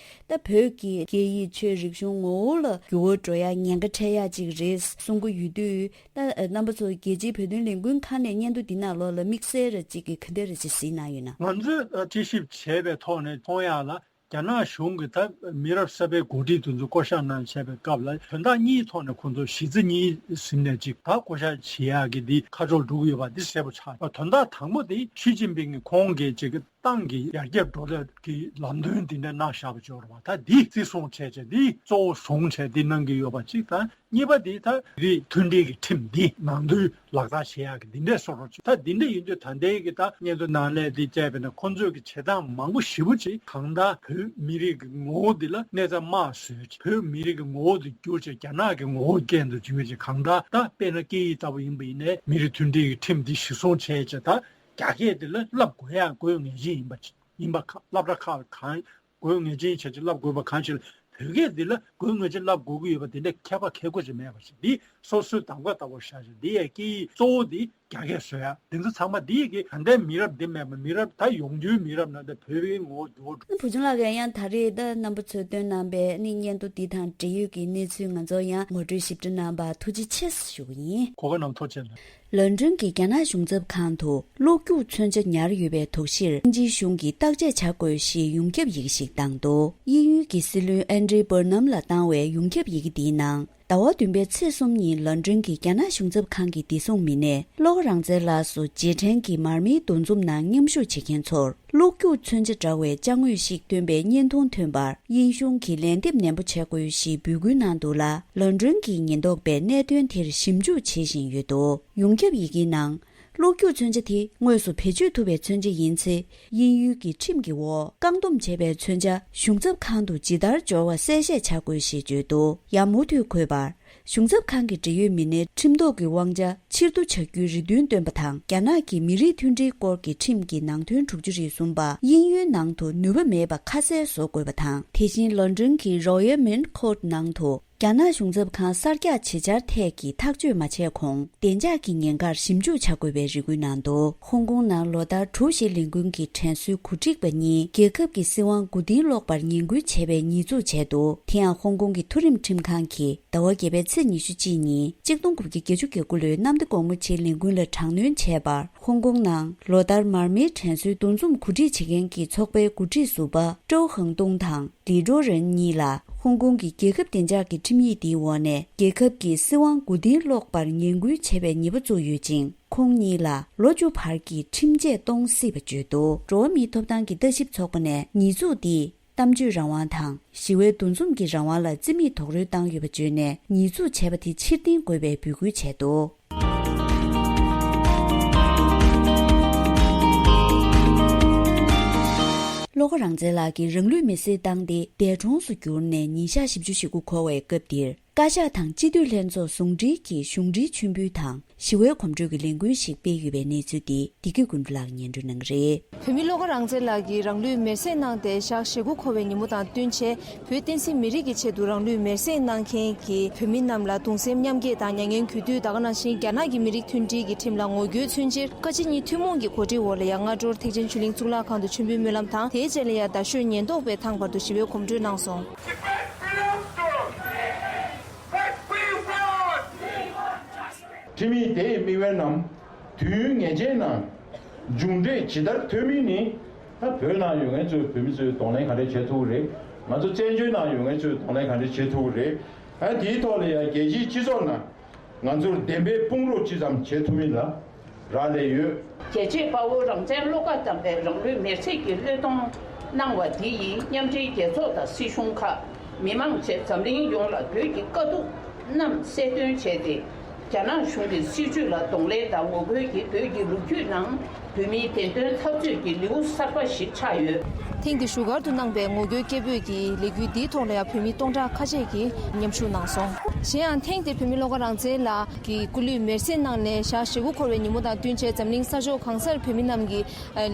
ད་བོད་ཀྱི་སྐད་ཡིག་ཆོས་རིག་གཞུང་ངོ་བོ་ལ་འགྱུར་བ་འགྲོ་ཡ་ཉེན་ཁ་འཕྲད་ཡ་ཅིག་རེད་གསུང་གི་ཡོད་དུས། ད་རྣམ་པ་ཚོ་རྒྱལ་སྤྱིའི་བོད་དོན་ལས་འགུལ་ཁང་ནས་སྙན་ཐོ་འདི་ནང་ལོགས་ལ་དམིགས་བསལ་ར་ཅིག་གིས་ག་འདྲ་ར་ཅིག་གཟིགས་གནང་ཡོད་ན། ང་ཚོས་དབྱེ་ཞིབ་བྱས་པའི་ཐོག་ནས་མཐོང་ཡག་ལ། རྒྱ་ནག་གཞུང་གིས་ད་མི་རབས་གསར་པའི་འགོ་ཁྲིད་དེ་ཚོ་བསྐོ་བཞག་གནང་བྱས་པའི་སྐབས་ལ་དོན་དག་གཉིས་ཐོག་ནས་ཁོང་ཚོ་གཞི་རྩ་གཉིས་ཟིན་ནས་ཅིག་ད་བསྐོ་བཞག་བྱེད་ཡག་གི་འདི་ཁ་ཕྱོགས་འགྲོ་གི་ཡོད་པ་འདི་གསལ་པོ་ཆགས། དོན་དག་དང་པོ་དེ་ཞི་ཅིན་ཕིང་གིས་ཁོང་གིས་ཅིག་ཏང་གི་ཡར་རྒྱས་འགྲོ་སྟངས་ཀྱི་ལམ་སྟོན་འདི་འདྲ་གནང་བཞག་པ་ཅིག་ཡོད་རེད་བ། ད་འདི་བརྩི་སྲུང་བྱས་བྱས་འདི་གཙོ་བོ་བཟུང་བྱས་འདི་གནང་གི་ཡོད་པ་ཅིག་དང་། གཉིས་པ་དེ་ད་རིགས་མཐུན་སྒྲིལ་གྱི་ཁྲིམས་འདི་ནང་དོན་ལག་བསྟར་བྱེད་ཡག་གི་འདི་འདྲའི་བཟོ་འདྲ་ཅིག་ད་འདི་འདྲ་ཡིན་དུས་ད་ལྟའི་གི་ད་སྙན་ཐོ་ནང་ལས་འདི་བལྟས་པས་ན་ཁོང་ཚོས་གི་བྱེད་སྟངས་མང་པོ་ཞེ་པོ་ཅིག་གང་ལྟར་བོད་མི་རིགས་ཀྱི་ངོ་བོ་འདི་ལ་གནས་ཚད་དམའ་བཟོས་ཅིག་བོད་མི་རིགས་ཀྱི་ངོ་བོ་འདི་བསྒྱུར་ཅིག་རྒྱ་ནག་གི་ངོ་བོ་རྐྱེན་དུ་བྱུང་བའི་ཅིག་གང་ལྟར་ད་དཔེར་ན་སྐད་ཡིག་ལྟ་བུ་ཡིན་པ་ཡིན་ནའི་མི་རིགས་མཐུན་སྒྲིལ་གྱི་ཁྲིམས་འདི་གཞི་བཟུང་བྱས་ཅིག་ད་རྒྱ་སྐད་འདི་ལ་བསླབ་དགོས་ཡ་དགོས་ངེས་ཅན་ཡིན་པ་ཅིག་ཡིན་པ་ཁ་སློབ་གྲྭ་ཁག་གང་དགོས་ངེས་ཅན་བྱས་ཅིག་བསླབ་དགོས་པ་གང་ཞིག་ལ། བོད་སྐད་འདི་ལ་དགོས་ངེས་ཅན་བསླབ་དགོས་ཀྱི་ཡོད་པ་དེ་འདྲ་ཁྱད་པར་ཁྱད་མཁོ་ཅིག་མེད་པ་ཞིག་འདི་སོ་སོའི་གདམ་ག་ལྟ་བུ་བཞག་ཅིག་འདི་ཡའི་སྐད་ཡིག་གཙོ་བོ་འདི་རྒྱ་སྐད་བཟོ་ཡ་འདི་ཚོ་ཚང་མ་འདི་ཡི་གི་ད་ལྟའི་མི་རབས་འདི་མེད་པ་མི་རབས་ད་ཡོང་རྒྱུའི་མི་རབས་ནང་ད་བོད་པའི་ངོ་བོ་འགྱུར་བ་འགྲོ། བུ་ཆུང་ལགས་ཀྱིས་ཡང་ད་རེས་ད་རྣམ་པ་ཚོས་བཏོན་གནང་པའི་ནི་སྙན་ཐོ་འདི་དང་འབྲེལ་ཡོད་ཀྱི་གནས་ཚུལ་ང་ཚོར་ཡང་ངོ་སྤྲོད་ཞིབ་ཕྲ་གནང་བར་ཐུགས་རྗེ་ཆེ་ཞུ་གི་ཡིན། གོ་སྐབས་གནང་ཐུགས་རྗེ་ཆེ། ལོན་ཌོན་གྱི་རྒྱ་ནག་གཞུང་ཚབ་ཁང་དུ་གློག་སྐྱུག་མཚོན་ཆ་ཉར་ཡོད་པའི་དོགས་གཞིར་དབྱིན་ཇིའི་གཞུང་གིས་བརྟག་དཔྱད་བྱ་དགོས་ཞེས་ཡོངས་ཁྱབ་ཡི་གེ་ཞིག་བཏང་འདུག་དབྱིན་ཡུལ་གྱི་སྲིད་བློན་ཨན་ཌྲི་བྷར་ནམ་ལ་བཏང་བའི་ཡོངས་ཁྱབ་ཡི་གེ་འདིའི་ནང་། ཟླ་བ་བདུན་པའི་ཚེས་གསུམ་ཉིན་ལོན་ཌོན་གྱི་རྒྱ་ནག་གཞུང་ཚབ་ཁང་གི་བདེ་སྲུང་མི་སྣས་བློ་དགའ་རང་བཙན་ལགས་སུ་རྗེས་དྲན་གྱི་མར་མེའི་འདུ་འཛོམས་ནང་མཉམ་ཞུགས་བྱེད་མཁན་ཚོར་གློག་སྐྱུག་མཚོན་ཆ་འདྲ་བའི་ཅ་དངོས་ཤིག་སྟོན་པའི་བརྙན་ཐུང་ཐོན་པར། དབྱིན་གཞུང་གིས་ལན་འདེབས་ནན་པོ་བྱ་དགོས་ཞེས་འབོད་སྐུལ་གནང་འདུག་ལ། ལོན་ཌོན་གྱི་ཉེན་རྟོག་པས་གནད་དོན་དེར་ཞིབ་འཇུག་བྱེད་བཞིན་ཡོད་འདུག་ཡོངས་ཁྱབ་ཡི་གེའི་ནང་ གློག་རྒྱུག་མཚོན་ཆ་དེ་དངོས་སུ་བེད་སྤྱོད་ཐུབ་པའི་མཚོན་ཆ་ཡིན་ཚེ། དབྱིན་ཡུལ་གྱི་ཁྲིམས་ཀྱི་འོག་བཀག་སྡོམ་བྱས་པའི་མཚོན་ཆ་གཞུང་ཚབ་ཁང་དུ་ཇི་ལྟར་འབྱོར་བ་གསལ་བཤད་བྱ་དགོས་ཞེས་བརྗོད་འདུག་ཡང་མུ་མཐུད་འཁོད་པར། གཞུང་ཚབ་ཁང་གི་འབྲེལ་ཡོད་མི་སྣའི་ཁྲིམས་ཐོག་གི་དབང་ཆ་ཕྱིར་བསྡུ་བྱ་རྒྱུའི་རེ་འདུན་བཏོན་པ་དང་། རྒྱ་ནག་གི་མི་རིགས་མཐུན་སྒྲིལ་སྐོར་གྱི་ཁྲིམས་ཀྱི་ནང་དོན་དྲུག་ཅུ་རེ་གསུམ་པ་དབྱིན་ཡུལ་ནང་དུ་ནུས་པ་མེད་པ་ཁ་གསལ་བཟོ་དགོས་པ་དང་། དེ་བཞིན་ལོན་ཌོན་གྱི་Royal Mint Court ནང་དུ། རྒྱ་ནག་གཞུང་ཚབ་ཁང་གསར་རྒྱག་བྱེད་འཆར་ཐད་ཀྱི་ཐག་གཅོད་མ་བྱས་གོང་། བདེ་འཇགས་ཀྱི་ཉེན་ཁར་ཞིབ་འཇུག་བྱ་དགོས་པའི་རེ་སྐུལ་གནང་འདུག་ཧོང་ཀོང་ནང་ལོ་ལྟར་གྲུ་བཞི་ལས་འགུལ་གྱི་དྲན་གསོའི་གོ་སྒྲིག་པ་གཉིས་རྒྱལ་ཁབ་ཀྱི་སྲིད་དབང་མགོ་རྟིང་སློག་པར་ངན་སྐུལ་བྱས་པའི་ཉེས་འཛུགས་བྱས་འདུག་དེ་ཡང་ཧོང་ཀོང་གི་མཐོ་རིམ་ཁྲིམས་ཁང་གིས་ཟླ་བ་བརྒྱད་པའི་ཚེས་ཉི་ཤུ་གཅིག་ཉིན་གཅིག་སྟོང་དགུ་བརྒྱ་བརྒྱད་ཅུ་གྱ་དགུ་ལོའི་གནམ་བདེ་སྒོ་མོ་ཆེའི་ལས་འགུལ་ལ་དྲག་གནོན་བྱས་པར། ཧོང་ཀོང་ནང་ལོ་ལྟར་མར་མེའི་དྲན་གསོའི་འདུ་འཛོམས་གོ་སྒྲིག་བྱེད་མཁན་གྱི་ཚོགས་པའི་འགོ་ཁྲིད་ཟུར་པ་ཀྲོའུ་ཧང་ཏུང་དང་ལི་ཀྲོ་རེན་གཉིས་ལ་ཧོང་ཀོང་གི་རྒྱལ་ཁབ་བདེ་འཇགས་ཀྱི་ཁྲིམས་ཡིག་འདིའི་འོག་ནས་རྒྱལ་ཁབ་ཀྱི་སྲིད་དབང་མགོ་རྟིང་སློག་པར་ངན་སྐུལ་བྱས་པའི་ཉེས་པ་བཙུགས་ཡོད་ཅིང་། ཁོང་གཉིས་ལ་ལོ་བཅུ་བར་གྱི་ཁྲིམས་ཆད་གཏོང་སྲིད་པ་བརྗོད་འདུག་འགྲོ་བ་མིའི་ཐོབ་ཐང་གི་ལྟ་ཞིབ་ཚོགས་པ་ནས་ཉེས་འཛུགས་འདིས། གཏམ་བརྗོད་རང་དབང་དང་ཞི་བའི་འདུ་འཛོམས་ཀྱི་རང་དབང་ལ་རྩིས་མེད་རྡོག་རོལ་བཏང་ཡོད་པ་བརྗོད་ནས་ཉེས་འཛུགས་བྱས་པ་དེ་ཕྱིར་འཐེན་དགོས་པའི་འབོད་སྐུལ་བྱས་འདུག་བློ་དགའ་རང་བཙན་ལགས་ཀྱིས་རང་ལུས་མེར་སྲེག་བཏང་སྟེ་འདས་གྲོངས་སུ་གྱུར་ནས་ཉིན་ཞག་བཞི་བཅུ་ཞེ་དགུ་འཁོར་བའི་སྐབས་འདིར། བཀའ་ཤག་དང་སྤྱི་འཐུས་ལྷན་ཚོགས་ཟུང་འབྲེལ་གྱིས་གཞུང་འབྲེལ་མཆོད་འབུལ་དང་ཞི་བའི་གོམ་བགྲོད་ཀྱི་ལས་འགུལ་ཞིག་སྤེལ་ཡོད་པའི་གནས་ཚུལ་དེ་བདེ་སྐྱིད་ཀུན་འཕྲོད་ལགས་སྙན་སྒྲོན་གནང་གི་རེད། བོད་མི་བློ་དགའ་རང་བཙན་ལགས་ཀྱིས་རང་ལུས་མེར་སྲེག་གནང་སྟེ་ཞག་ཞེ་དགུ་འཁོར་བའི་ཉིན་མོ་དང་བསྟུན་བྱས། བོད་བསྟན་སྲིད་མི་རིགས་ཀྱི་ཆེད་དུ་རང་ལུས་མེར་སྲེག་གནང་མཁན་གྱི་བོད་མི་རྣམས་ལ་གདུང་སེམས་མཉམ་སྐྱེད་དང་མྱ་ངན་གུས་འདུད། ད་ག་ནང་བཞིན་རྒྱ་ནག་གི་མི་རིགས་མཐུན་སྒྲིལ་གྱི་ཁྲིམས་ལ་ངོ་རྒོལ་མཚོན་ཕྱིར། བཀའ་སྤྱི་གཉིས་ཐུན་མོང་གི་གོ་སྒྲིག་འོག་ལ་ཡང་སྔ་དྲོར་ཐེག་ཆེན་ཆོས་གླིང་གཙུག་ལག་ཁང་དུ་མཆོད་འབུལ་སྨོན་ལམ་དང་། དེའི་རྗེས་ལ་ཡང་རྡ་ཤོད་ཉེན་རྟོག་པའི་ཐང་བར་དུ་ཞི་བའི་གོམ་བགྲོད་གནང་སོང་། ཁྲིམས་ཡིག་དེ་ཡི་དམིགས་ཡུལ་རྣམས་དུས་ཡུན་ངེས་ཅན་ནང་མཇུག་འབྲས་ཇི་ལྟར་ཐོན་མིན་ནི། ད་བོད་ནང་ཡོད་མཁན་ཚོས་བོད་མི་ཚོས་གདོང་ལེན་ག་འདྲས་བྱེད་ཐུབ་ཀྱི་རེད། ང་ཚོ་བཙན་བྱོལ་ནང་ཡོད་མཁན་ཚོས་གདོང་ལེན་ག་འདྲས་བྱེད་ཐུབ་ཀྱི་རེད། ཨ་དེའི་ཐོག་ལ་ཡང་རྒྱལ་སྤྱིའི་སྤྱི་ཚོགས་ནང་ང་ཚོར་བདེན་པའི་དཔུང་རོགས་ཅི་ཙམ་བྱེད་ཐུབ་མིན་ལ་རག་ལས་ཡོད། རྒྱལ་གཅེས་དཔའ་བོ་རང་བཙན་བློ་དགའ་དམ་པས་རང་ལུས་མེར་སྲེག་གི་བློས་གཏོང་གནང་བ་འདི་ཡིས་མཉམ་འབྲེལ་རྒྱལ་ཚོགས་དང་སྲིད་གཞུང་ཁག་མི་མང་བཅས་འཛམ་གླིང་ཡོངས་ལ་བོད་ཀྱི་དཀའ་སྡུག་རྣམས་གསལ་སྟོན་བྱས་ཏེ། རྒྱ་ནག་གཞུང་གི་སྲིད་བྱུས་ལ་གདོང་ལེན་དང་ངོ་རྒོལ་གྱིས་བོད་ཀྱི་ལོ་རྒྱུས་ནང་བོད་མིའི་བདེན་དོན་འཐབ་རྩོད་ཀྱི་ལེའུ་གསར་པ་ཞིག་ཆགས་ཡོད། ཐེངས་འདིར་བཞུགས་སྒར་དུ་གནང་པའི་ངོ་རྒོལ་སྐད་འབོད་ཀྱི་ལས་འགུལ་འདིའི་ཐོག་ལ་ཡང་བོད་མི་སྟོང་ཕྲག་ཁ་ཤས་ཀྱིས་མཉམ་ཞུགས་གནང་སོང་། གཞན་ཡང་ཐེངས་འདིར་བོད་མི་བློ་དགའ་རང་བཙན་ལགས་ཀྱི་སྐུ་ལུས་མེར་སྲེག་གནང་ནས་ཞག་ཞེ་དགུ་འཁོར་བའི་ཉིན་མོ་དང་བསྟུན་བྱས་འཛམ་གླིང་ས་ཕྱོགས་གང་སར་བོད་མི་རྣམས་ཀྱིས་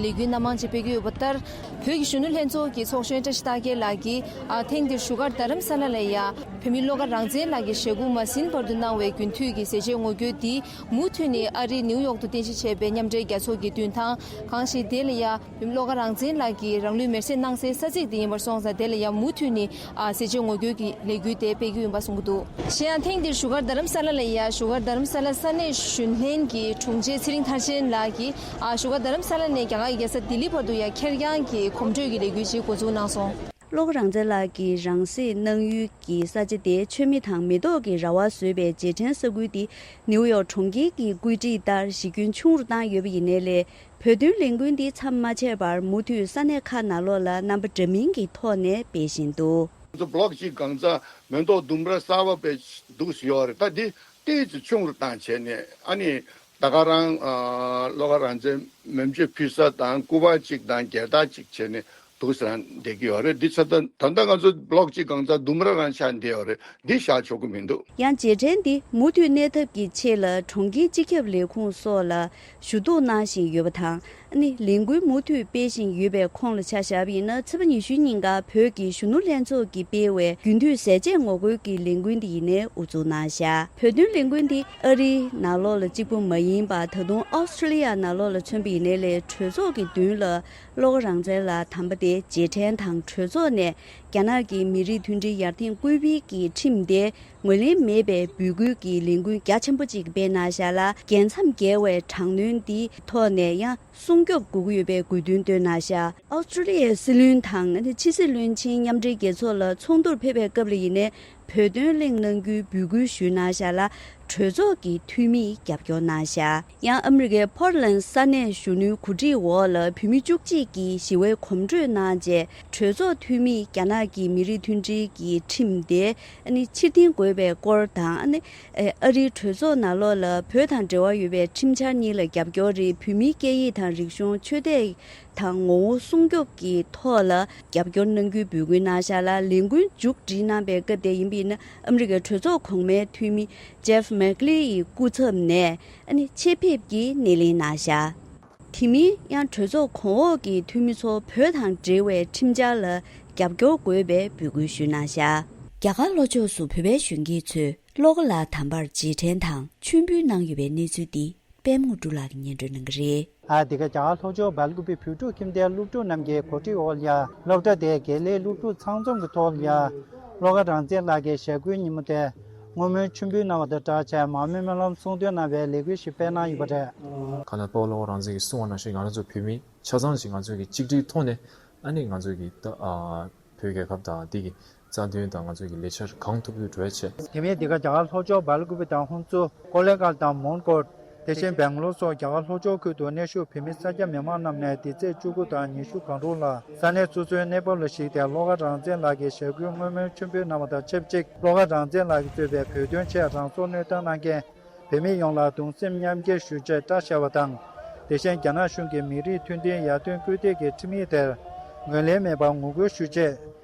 ལས་འགུལ་སྣ་མང་ཅིག་སྤེལ་གྱི་ཡོད་པ་ལྟར། བོད་ཀྱི་གཞོན་ནུ་ལྷན་ཚོགས་ཀྱི་ཚོགས་གཞོན་བཀྲ་ཤིས་རྟགས་རྒྱལ་ལགས་ཀྱིས་ཨ་ཐེངས་འདིར་བཞུགས་སྒར་རྡ་རམ་ས་ལ་ལ་ཡ་བོད་མི་བློ་དགའ་རང་བཙན་ལགས་ཀྱིས་ཞེ་དགུ་མ་ཟིན་བར་དུ་གནང་བའི་རྒྱུན་མཐུད་ཀྱི་ཟས་བཅད་ངོ་རྒོལ་འདི་མུ་མཐུད་ནས་ཨ་རིའི་ནིའུ་ཡོག་ཏུ་རྟེན་གཞི་བྱས་པའི་མཉམ་འབྲེལ་རྒྱལ་ཚོགས་ཀྱི་མདུན་ཐང་གང་ཞིག་དེ་ལ་ཡ་བོད་མི་བློ་དགའ་རང་བཙན་ལགས་ཀྱིས་རང་ལུས་མེར་སྲེག་གནང་སའི་ས་ཚིགས་དེ་ཡིན་པར་སོང་ཙང་དེ་ལ་ཡ་མུ་མཐུད་ནས་ཨ་ཟས་བཅད་ངོ་རྒོལ་གྱི་ལས་འགུལ་དེ་སྤེལ་རྒྱུ་ཡིན་པ་གསུང་གི་འདུག་གཞན་ཡང་ཐེངས་འདིར་བཞུགས་སྒར་རྡ་རམ་ས་ལ་ལ་ཡ་བཞུགས་སྒར་རྡ་རམ་ས་ལ་ས་གནས་གཞོན་ལྷན་གྱི་དྲུང་ཆེ་ཚེ་རིང་མཐར་ཕྱིན་ལགས་ཀྱིས་ཨ་བཞུགས་སྒར་རྡ་རམ་ས་ལ་ནས་རྒྱ་གར་གྱི་རྒྱལ་ས་ལྡི་ལི་བར་དུ་ཡ་ཁེར་རྐྱང་གི་གོམ་བགྲོད་ཀྱི་ལས་འགུལ་ཞིག་འགོ་འཛུགས་གནང་སོང་། བློ་དགའ་རང་བཙན་ལགས་ཀྱིས་རང་སྲེག་གནང་ཡུལ་གྱི་ས་ཆ་དེ་མཆོད་མེ་དང་མེ་ཏོག་གི་ར་བ་བཟོས་པའི་རྗེས་དྲན་ས་ཁུལ་དེ་ནིའུ་ཡོག་གྲོང་ཁྱེར་གྱི་བཀོད་སྒྲིག་ལྟར་གཞི་ཁྱོན་ཆུང་རུ་བཏང་ཡོད་པ་ཡིན་ནའི་ལས། བོད་དོན་ལས་འགུལ་འདི་མཚམས་མ་ཆད་པར་མུ་མཐུད་ས་གནས་ཁག་ནང་ལོགས་ལ་རྣམ་པ་འདྲ་མིན་གྱི་ཐོག་ནས་སྤེལ་བཞིན་འདུག་ང་ཚོ་བློག་གཅིག་གང་ཚ་མེ་ཏོག་ལྡུམ་ར་གསར་པ་དཔེ་འདུག་སེ་ཡོད་རེད། ད་འདི་ཏོག་ཙམ་ཆུང་རུ་བཏང་བྱས་ནས་ཨ་ནི་ད་ག་རང་ཨ་བློ་དགའ་རང་བཙན་མེ་མཆོད་ཕུལ་ས་དང་སྐུ་པར་གཅིག་དང་རྒྱལ་དར་གཅིག་བྱས་ནས་འདུག་སེ་རང་བསྡད་ཀྱི་ཡོད་རེད། འདི་ཚ་ད་ད་ལྟ་ང་ཚོ་བློག་གཅིག་གང་ཚ་ལྡུམ་ར་རང་ཆགས་བསྡད་ཡོད་རེད། འདི་བཞག་ཆོག་གི་མི་འདུག་ཡང་རྗེས་དྲན་འདི་མུ་མཐུད་གནས་ཐབས་ཀྱི་ཆེད་ལ་གྲོང་ཁྱེར་སྤྱི་ཁྱབ་ལས་ཁུངས་སོགས་ལ་ཞུ་གཏུག་གནང་བཞིན་ཡོད་པ་དང་། ཨ་ནི་ལས་འགུལ་མུ་མཐུད་སྤེལ་བཞིན་ཡོད་པའི་ཁོངས་ལ་ཆ་བཞག་པ་ཡིན་ན། ཚེས་པ་ཉི་ཤུའི་ཉིན་ཀ་བོད་ཀྱི་གཞོན་ནུ་ལྷན་ཚོགས་ཀྱིས་སྤེལ་བའི་རྒྱུན་མཐུད་ཟས་བཅད་ངོ་རྒོལ་གྱི་ལས་འགུལ་འདི་ཡིན་ནའི་དབུ་འཛུགས་གནང་བཞག་བོད་དོན་ལས་འགུལ་འདི་ཨ་རིའི་ནང་ལོགས་ལ་གཅིག་པུ་མ་ཡིན་པར་ད་དུང་ཨོ་སི་ཀྲི་ལི་ཡ་ནང་ལོགས་ལ་མཚོན་པ་ཡིན་ནའི་ལས། གྲོས་ཚོགས་ཀྱི་མདུན་ལ་བློ་དགའ་རང་བཙན་ལགས་དམ་པ་དེ་རྗེས་དྲན་དང་། གྲོས་ཚོགས་ནས་རྒྱ་ནག་གི་མི་རིགས་མཐུན་སྒྲིལ་ཡར་ཐོན་སྐུལ་སྤེལ་གྱི་ཁྲིམས་དེ་ངོས་ལེན་མེད་པའི་འབོད་སྐུལ་གྱི་ལས་འགུལ་རྒྱ་ཆེན་པོ་ཅིག་སྤེལ་གནང་བཞག་ལ། རྒྱལ་མཚམས་བརྒལ་བའི་དྲག་གནོན་འདིའི་ཐོག་ནས་ཡང་ སྲུང་སྐྱོབ་དགོས་ཀྱི་ཡོད་པའི་དགོས་འདུན་བཏོན་གནང་བཞག་ཨོ་སི་ཀྲོ་ལི་ཡའི་སྲིད་བློན་དང་ཕྱི་སྲིད་བློན་ཆེན་མཉམ་འབྲེལ་རྒྱལ་ཚོགས་ལ་ཚོགས་འདུར་ཕེབས་པའི་སྐབས་ལ་ཡིན་ནའི་བོད་དོན་གླེང་གནང་རྒྱུའི་འབོད་སྐུལ་ཞུས་གནང་བཞག་ལ། གྲོས་ཚོགས་ཀྱི་འཐུས་མིས་རྒྱབ་སྐྱོར་གནང་བཞག་ཡང་ཨ་མི་རི་ཀའི་ཕོར་ལན་ས་གནས་གཞོན་ནུའི་གོ་སྒྲིག་འོག་ལ་བོད་མི་བཅུ་གཅིག་གིས་ཞི་བའི་གོམ་བགྲོད་གནང་རྗེས། གྲོས་ཚོགས་འཐུས་མིས་རྒྱ་ནག་གི་མི་རིགས་མཐུན་སྒྲིལ་གྱི་ཁྲིམས་དེ་ཨ་ནི་ཕྱིར་འཐེན་དགོས་པའི་སྐོར་དང་ཨ་ནི། ཨ་རིའི་གྲོས་ཚོགས་ནང་ལོགས་ལ་བོད་དང་འབྲེལ་བ་ཡོད་པའི་ཁྲིམས་འཆར་གཉིས་ལ་རྒྱབ་སྐྱོར་རེད། བོད་མིའི་སྐད་ཡིག་དང་རིག་གཞུང་ཆོས་དད་དང་ངོ་བོ་སྲུང་སྐྱོབ་ཀྱི་ཐོག་ལ་རྒྱབ་སྐྱོར་གནང་རྒྱུའི་འབོད་སྐུལ་གནང་བཞག་ལ། ལས་འགུལ་མཇུག་སྒྲིལ་གནང་པའི་སྐབས་དེ་ཡིན་པ་ཡིན་ན་ཨ་མི་རི་ཀའི་གྲོས་ཚོགས་གོང་མའི་འཐུས་མི་ཇེབ་མེག་ལི་ཡི་སྐུ་ཚབ་ནས་ཨ་ནི་ཆེད་ཕེབས་ཀྱིས་སྣེ་ལེན་གནང་བཞག་དེ་མིན་ཡང་གྲོས་ཚོགས་གོང་འོག་གི་འཐུས་མི་ཚོ་བོད་དང་འབྲེལ་བའི་ཁྲིམས་འཆར་ལ་རྒྱབ་སྐྱོར་དགོས་པའི་འབོད་སྐུལ་ཞུས་གནང་བཞག་རྒྱ་གར་ལྷོ་ཕྱོགས་སུ་བོད་པའི་གཞོན་སྐྱེས་ཚོས་བློ་དགའ་ལགས་དམ་པར་རྗེས་དྲན་དང་མཆོད་འབུལ་གནང་ཡོད་པའི་གནས་ཚུལ་འདི་པད་མ་དངོས་གྲུབ་ལགས་ཀྱིས་སྙན་སྒྲོན་གནང་གི་རེད། ཨ་དེ་ག་རྒྱ་གར་ལྷོ་ཕྱོགས་སྦེལ་ཀུ་པེ་བོད་ཕྲུག་ཁྱིམ་སྡེའི་སློབ་ཕྲུག་རྣམས་ཀྱི་གོ་སྒྲིག་འོག་ལ་སློབ་གྲྭ་དེའི་དགེ་ལས་སློབ་ཕྲུག་ཚང་འཛོམས་ཀྱི་ཐོག་ལ་བློ་དགའ་རང་བཙན་ལགས་ཀྱི་ཞལ་བཀོད་ཉིན་མོ་དེ་བསྔོ་སྨོན་མཆོད་འབུལ་གནང་བ་དང་སྦྲགས་བྱས་མར་མེ་སྨོན་ལམ་གསུང་འདོན་གནང་བའི་ལས་འགུལ་ཞིག་སྤེལ་གནང་ཡོད་པ་རེད། ག་ལ་དཔའ་བོ་བློ་དགའ་རང་བཙན་གྱིས་གསུངས་པ་ནང་བཞིན་ང་རང་ཚོ་བོད་མི་ཆ་ཚང་ཞིག་ང་ཚོ་གི་གཅིག་སྒྲིལ་ཐོག་ནས་ཨ་ནི་ང་ཚོ་གི་ད་ཨ་བོད་རྒྱལ་ཁབ་དང་འདི་གི་རྩ་དོན་དང་ང་ཚོ་གི་ལས་འཆར་གང་ཐུབ་ཐུབ་བསྒྲུབས་བྱས། དེ་མིན་འདི་ག་རྒྱ་གར་ལྷོ་ཕྱོགས་སྦེལ་ཀུ་པེ་དང་ཧུན་སུར། ཀོ་ལེ་གྷལ་དང་མོན་གྷོ། དེ་བཞིན་སྦེང་ལོར་སོགས་རྒྱ་གར་ལྷོ་ཕྱོགས་ཁུལ་དུ་གནས་བཞུགས་བོད་མི་སེར་སྐྱ་མི་མང་རྣམས་ནས་འདི་ཚེས་བཅུ་དགུ་དང་ཉི་ཤུ་གང་རུང་ལ་ས་གནས་སོ་སོའི་གནས་བབ་ལ་གཞིགས་ཏེ་བློ་དགའ་རང་བཙན་ལགས་ཀྱི་ཞལ་བཀོད་བསྔོ་སྨོན་མཆོད་འབུལ་གནང་བ་དང་ཆབས་ཅིག་བློ་དགའ་རང་བཙན་ལགས་ཀྱིས་གཙོས་པའི་བོད་དོན་ཆེད་རང་སྲོག་བློས་བཏང་གནང་མཁན་བོད་མི་ཡོངས་ལ་གདུང་སེམས་མཉམ་སྐྱེད་ཞུ་ཆེད་བཀྲ་ཤིས་པ་དང་། དེ་བཞིན་རྒྱ་ནག་གཞུང་གིས་མི་རིགས་མཐུན་སྒྲིལ་ཡར་ཐོན་སྐུལ་འདེད་ཀྱི་ཁྲིམས་ཡིག་དེར་ངོས་ལེན་མེད་པར་ངོ་རྒོལ་ཞུ་ཆེད།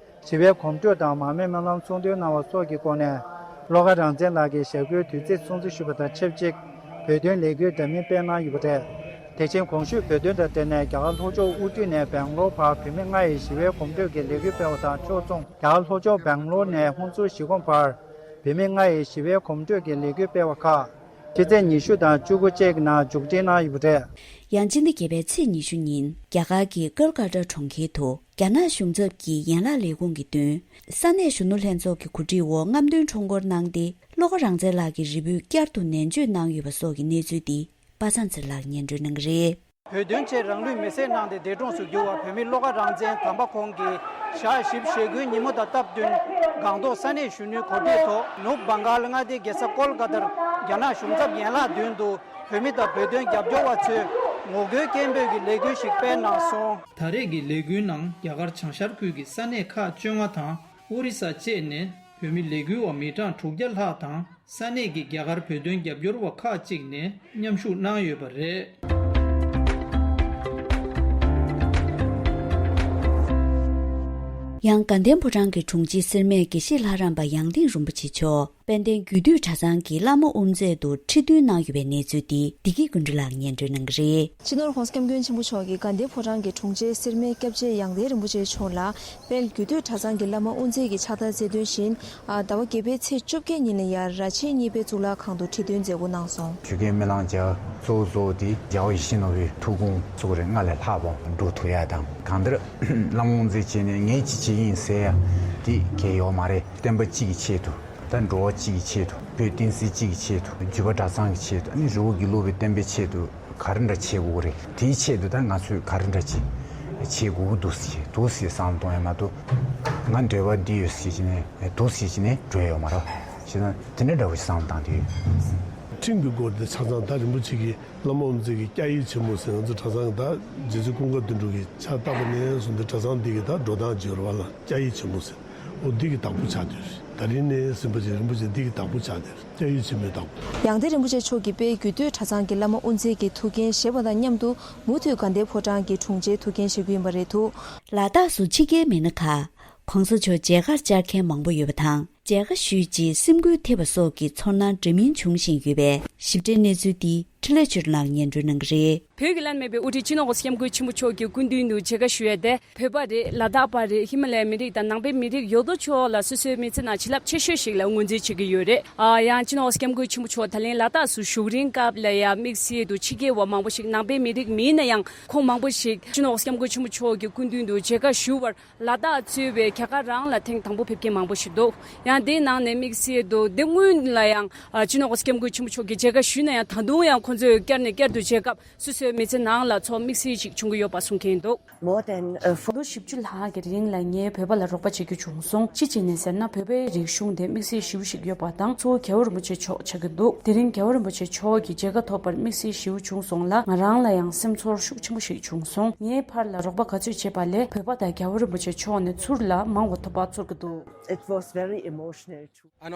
ཞི་བའི་གོམ་བགྲོད་དང་མར་མེ་སྨོན་ལམ་གསུང་འདོན་གནང་བ་སོགས་ཀྱི་སྒོ་ནས་བློ་དགའ་རང་བཙན་ལགས་ཀྱི་ཞལ་བཀོད་དུས་ཚིགས་སྲུང་བརྩི་ཞུས་པ་དང་ཆབས་ཅིག་བོད་དོན་ལས་འགུལ་འདྲ་མིན་སྤེལ་གནང་ཡོད་པ་རེད། དེ་བཞིན་གོང་ཞུས་བོད་དོན་དང་འབྲེལ་ནས་རྒྱ་གར་ལྷོ་ཕྱོགས་དབུ་ཁྲིད་ནས་སྦེང་ལོར་བར་བོད་མི་ལྔ་ཡི་ཞི་བའི་གོམ་བགྲོད་ཀྱི་ལས་འགུལ་སྤེལ་བ་དང་ཕྱོགས་མཚུངས་རྒྱ་གར་ལྷོ་ཕྱོགས་སྦེང་ལོར་ནས་ཧུན་སུར་གཞིས་ཁོངས་བར་བོད་མི་ལྔ་ཡི་ཞི་བའི་གོམ་བགྲོད་ཀྱི་ལས་འགུལ་སྤེལ་བ་ཁག་ཕྱི་ཚེས་ཉི་ཤུ་དང་བཅུ་དགུ་བཅས་ཀྱི་ནང་མཇུག་སྒྲིལ་གནང་ཡོད་པ་རེད། ཡང་སྤྱི་ཟླ་བརྒྱད་པའི་ཚེས་ཉི་ཤུ་ཉིན་རྒྱ་གར་གྱི་ཀལ་ཀ་ཏ་གྲོང་ཁྱེར་དུ་རྒྱ་ནག་གཞུང་ཚབ་ཀྱི་ཡན་ལག་ལས་ཁུངས་ཀྱི་མདུན་ས་གནས་གཞོན་ནུ་ལྷན་ཚོགས་ཀྱི་གོ་སྒྲིག་འོག་རྔམ་སྟོན་ཁྲོམ་སྐོར་གནང་སྟེ། བློ་དགའ་རང་བཙན་ལགས་ཀྱི་རེ་འབོད་བསྐྱར་དུ་ནན་བརྗོད་གནང་ཡོད་པ་སོགས་ཀྱི་གནས་ཚུལ་འདི་པ་སངས་ཚེ་རིང་ལགས་སྙན་སྒྲོན་གནང་གི་རེད། བོད་དོན་ཆེད་རང་ལུས་མེ་སྲེག་གནང་སྟེ་འདས་གྲོངས་སུ་གྱུར་བ་བོད་མི་བློ་དགའ་རང་བཙན་དམ་པ་ཁོང་གི་ཞག་བཞི་བཅུ་ཞེ་དགུའི་ཉིན་མོ་དང་སྟབས་བསྟུན་སྒང་ཏོག་ས་གནས་གཞོན་ནུའི་གོ་སྒྲིག་ཐོག་ནུབ་བྷང་གཱལ་མངའ་སྡེའི་རྒྱལ་ས་ཀོལ་ཀ་ཏར་རྒྱ་ནག་གཞུང་ཚབ་ཡན་ལག་མདུན་དུ་བོད་མི་དང་བོད་དོན་རྒྱབ་སྐྱོར་བ་ཚོས་ངོ་རྒོལ་སྐད་འབོད་ཀྱི་ལས་འགུལ་ཞིག་སྤེལ་གནང་སོང་། ད་རེས་ཀྱི་ལས་འགུལ་ནང་རྒྱ་གར་བྱང་ཤར་ཁུལ་གྱི་ས་གནས་ཁག་བཅོ་ལྔ་དང་ཨོ་རི་ས་བཅས་ནས་བོད་མི་ལས་འགུལ་བ་མི་གྲངས་དྲུག་བརྒྱ་ལྷག་དང་ས་གནས་ཀྱི་རྒྱ་གར་བོད་དོན་རྒྱབ་སྐྱོར་བ་ཁག་ཅིག་ནས་མཉམ་ཞུགས་གནང་ཡོད་པ་རེད། ཡང་དགའ་ལྡན་ཕོ་བྲང་གི་དྲུང་ཆེ་སེར་སྨད་དགེ་བཤེས་ལྷ་རམས་པ་ཡང་སྟེང་རིན་པོ་ཆེ་མཆོག་དཔལ་ལྡན་རྒྱུད་སྟོད་གྲྭ་ཚང་གི་བླ་མ་དབུ་མཛད་དུ་ཁྲི་འདོན་གནང་ཡོད་པའི་གནས་ཚུལ་འདི་བདེ་སྐྱིད་ཀུན་གྲོལ་ལགས་སྙན་སྒྲོན་གནང་གི་རེད། སྤྱི་ནོར་༸གོང་ས་༸སྐྱབས་མགོན་ཆེན་པོ་མཆོག་གིས་དགའ་ལྡན་ཕོ་བྲང་གི་དྲུང་ཆེ་སེར་སྨད་སྐྱབས་རྗེ་ཡང་སྟེང་རིན་པོ་ཆེ་མཆོག་ལ་དཔལ་རྒྱུད་སྟོད་གྲྭ་ཚང་གི་བླ་མ་དབུ་མཛད་ཀྱི་ཕྱག་རྟགས་སྩལ་དོན་བཞིན། ཟླ་བ་བརྒྱད་པའི་ཚེས་བཅོ་བརྒྱད་ཉིན་ལ་ཡར་ར་ཆེན་གཉིས་པའི་གཙུག་ལག་ཁང་དུ་ཁྲི་འདོན་མཛད་སྒོ་གནང་སོང་། ཞུ་མཁན་སྨོན་ལམ་རྒྱག་གཙོ་བོ་གཙོ་བོ་དེ་རྒྱལ་བ་ཡིད་བཞིན་ནོར་བུའི་ཐུགས་དགོངས་གཙོ་བོ་རེ་སྔར་ལས་ལྷག་པ་འགྲུབ་ཐུབ་ཡ་དང་། གང་ལྟར་བླ་མ་དབུ་མཛད་བྱས་ནས་ངས་ཅི་བྱེད་ཡིན་ཟེར་ཡ་དེ་གལ་ཡོད་མ་རེད། བསྟན་པ་གཅིག་གི་ཆེད་དུ། ད་འགྲོ་བ་གཅིག་གི་ཆེད་དུ། བོད་བསྟན་སྲིད་གཅིག་གི་ཆེད་དུ། རྒྱུད་པ་གྲྭ་ཚང་གི་ཆེད་དུ། ཨ་ནི་རི་བོ་དགེ་ལུགས་པའི་བསྟན་པའི་ཆེད་དུ་ག་རེ་འདྲ་བྱེད་དགོས་རེད། དེའི་ཆེད་དུ་ད་ང་ཚོས་ག་རེ་འདྲ་ཅིག་བྱེད་དགོས་ཀྱི་འདུག་ཟེར་འདུག་ཟེར་བསམ་བློ་གཏོང་ཡ་མ་གཏོགས། ང་འབྲེལ་བ་འདི་ཡོད་ཟེར་གྱི་ནས་འདུག་ཟེར་གྱི་ནས་འགྲོ་ཡ་ཡོད་མ་རེད། བྱས་ཙང་དེ་འདྲ་འདྲ་བོ་ཞིག་བསམ་བློ་བཏང་བསྡད་ཡོད། ཁྲིམས་ཀྱི་སྐོར་དེ་ཆ་ཚང་ད་རིན་པོ་ཆེ་གིས་བླ་མ་དབུ་མཛད་ཀྱི་སྐྱ་ཡིག་ཆེན་མོ་ཟེར། ང་ཚོ་གྲྭ་ཚང་གི་ད་རྗེ་བཙུན་ཀུན་དགའ་དོན་གྲུབ་ཀྱིས་ཕྱག་བཏབ་པ་ནས་བཟུང་སྟེ་གྲྭ་ཚང་འདི་གི་ད་འགྲོ་སྟངས་ཅིག་ཡོད་རེད་པ་ལགས། སྐྱ་ཡིག་ཆེན་མོ་ཟེར། འོ་འདི་གི་བདག་པོ་ཆགས་བསྡད་ཡོད་རེད། ད་རིང་ནས་ཟིན་པ་བྱས་རིན་པོ་ཆེ་འདི་གི་བདག་པོ་ཆགས་བསྡད་ཡོད་རེད། སྐྱ་ཡིག་ཆེན་མོའི་བདག་པོ། ཡང་སྟེང་རིན་པོ་ཆེ་མཆོག་གིས་དཔལ་རྒྱུད་སྟོད་གྲྭ་ཚང་གི་བླ་མ་དབུ་མཛད་ཀྱི་ཐུགས་འགན་བཞེས་པ་དང་མཉམ་དུ་མུ་མཐུད་དགའ་ལྡན་ཕོ་བྲང་གི་དྲུང་ཆེའི་ཐུགས་འགན་བཞེས་ཀྱི་ཡིན་པ་རེད་འདུག་ལ་དྭགས་སུ་ཕྱི་རྒྱལ་མི་སྣ་ཁག་གོང་ས་མཆོག་མཇལ་ཁར་བཅར་མཁན་མང་པོ་ཡོད་པ་དང་། མཇལ་ཁ་ཞུས་རྗེས་སེམས་འགུལ་ཐེབས་པ་སོགས་ཀྱི་ཚོར་སྣང་འདྲ་མིན་འབྱུང་བཞིན་ཡོད་པས། ཞིབ་ཕྲའི་གནས་ཚུལ་འདི་འཕྲིན་ལས་ཆོས་སྒྲོན་ལགས་སྙན་སྒྲོན་གནང་གི་རེད། བོད་ཀྱི་བླ་ན་མེད་པའི་དབུ་ཁྲིད་སྤྱི་ནོར་༸གོང་ས་༸སྐྱབས་མགོན་ཆེན་པོ་མཆོག་གི་སྐུ་མདུན་དུ་མཇལ་ཁ་ཞུ་ཡས་དེ། བོད་པ་རེད། ལ་དྭགས་པ་རེད། ཧི་མ་ལ་ཡའི་མི་རིགས་དང་ནང་པའི་མི་རིགས་ཡོད་དོ་ཅོག་ལ་སོ་སོའི་མི་ཚེ་ནང་བྱིན་རླབས་ཆེ་ཤོས་ཤིག་ལ་ངོས་འཛིན་བྱེད་ཀྱི་ཡོད་རེད། ཨ་ཡང་སྤྱི་ནོར་༸སྐྱབས་མགོན་ཆེན་པོ་མཆོག་ད་ལན་ལ་དྭགས་སུ་བཞུགས་རིང་སྐབས་ལ་ཡང་དམིགས་བསལ་དུ་ཕྱི་རྒྱལ་བ་མང་པོ་ཞིག་ནང་པའི་མི་རིགས་མིན་ན་ཡང་ཁོང་མང་པོ་ཞིག་སྤྱི་ནོར་༸སྐྱབས་མགོན་ཆེན་པོ་མཆོག་གི་སྐུ་མདུན་དུ་མཇལ་ཁ་ཞུ་བར། ལ་དྭགས་གཙོས་པའི་རྒྱ་གར་རང་ལ་ཐེངས་དང་པོ་ཕེབས་མཁན་མང་པོ་ཞིག་འདུག་ཡང་དེའི་ནང་ནས་དམིགས་བསལ་དུ་དེ་སྔོན་ལ་ཡང་ཨ་སྤྱི་ནོར་༸སྐྱབས་མགོན་ཆེན་པོ་མཆོག་གིས་མཇལ་ཁ་ཞུས་ན་ཡང་ད་དུང་ཡང་ཁོང་ ཚོས་བསྐྱར་ནས་བསྐྱར་དུ་བྱེད་སྐབས་སོ་སོའི་མི་ཚེ་ནང་ལ་ཚོར་དམིགས་བསལ་ཞིག་བྱུང་གི་ཡོད་པ་གསུང་མཁན་འདུག More than a ལོ་བཞི་བཅུ་ལྷག་གི་རིང་ལ་ངས་བོད་པ་ལ་རོགས་པ་བྱེད་རྒྱུ་བྱུང་སོང་། ཅི་བྱས་ནས་ཟེར་ན། བོད་པའི་རིག་གཞུང་དེ་དམིགས་བསལ་ཞེ་པོ་ཞིག་ཡོད་པ་དང་། གཙོ་བོ་རྒྱལ་བ་རིན་པོ་ཆེ་མཆོག་ཆགས་ཀྱི་འདུག་དེ་རིང་རྒྱལ་བ་རིན་པོ་ཆེ་མཆོག་གི་མཇལ་ཁ་ཐོབ་པར་དམིགས་བསལ་ཞེ་པོ་བྱུང་སོང་ལ། ང་རང་ལ་ཡང་སེམས་ཚོར་ཤུགས་ཆེན་པོ་ཞིག་བྱུང་སོང་། ངའི་ཕར་ལ་རོགས་པ་ག་ཚོད་བྱས་པ་ལས། བོད་པ་དང་རྒྱལ་བ་རིན་པོ་ཆེ་མཆོག་ནས་ཚུར་ལ་མང་བ་ཐོབ་པ་ཚོར་གྱི་འདུག It was very emotional too. ང་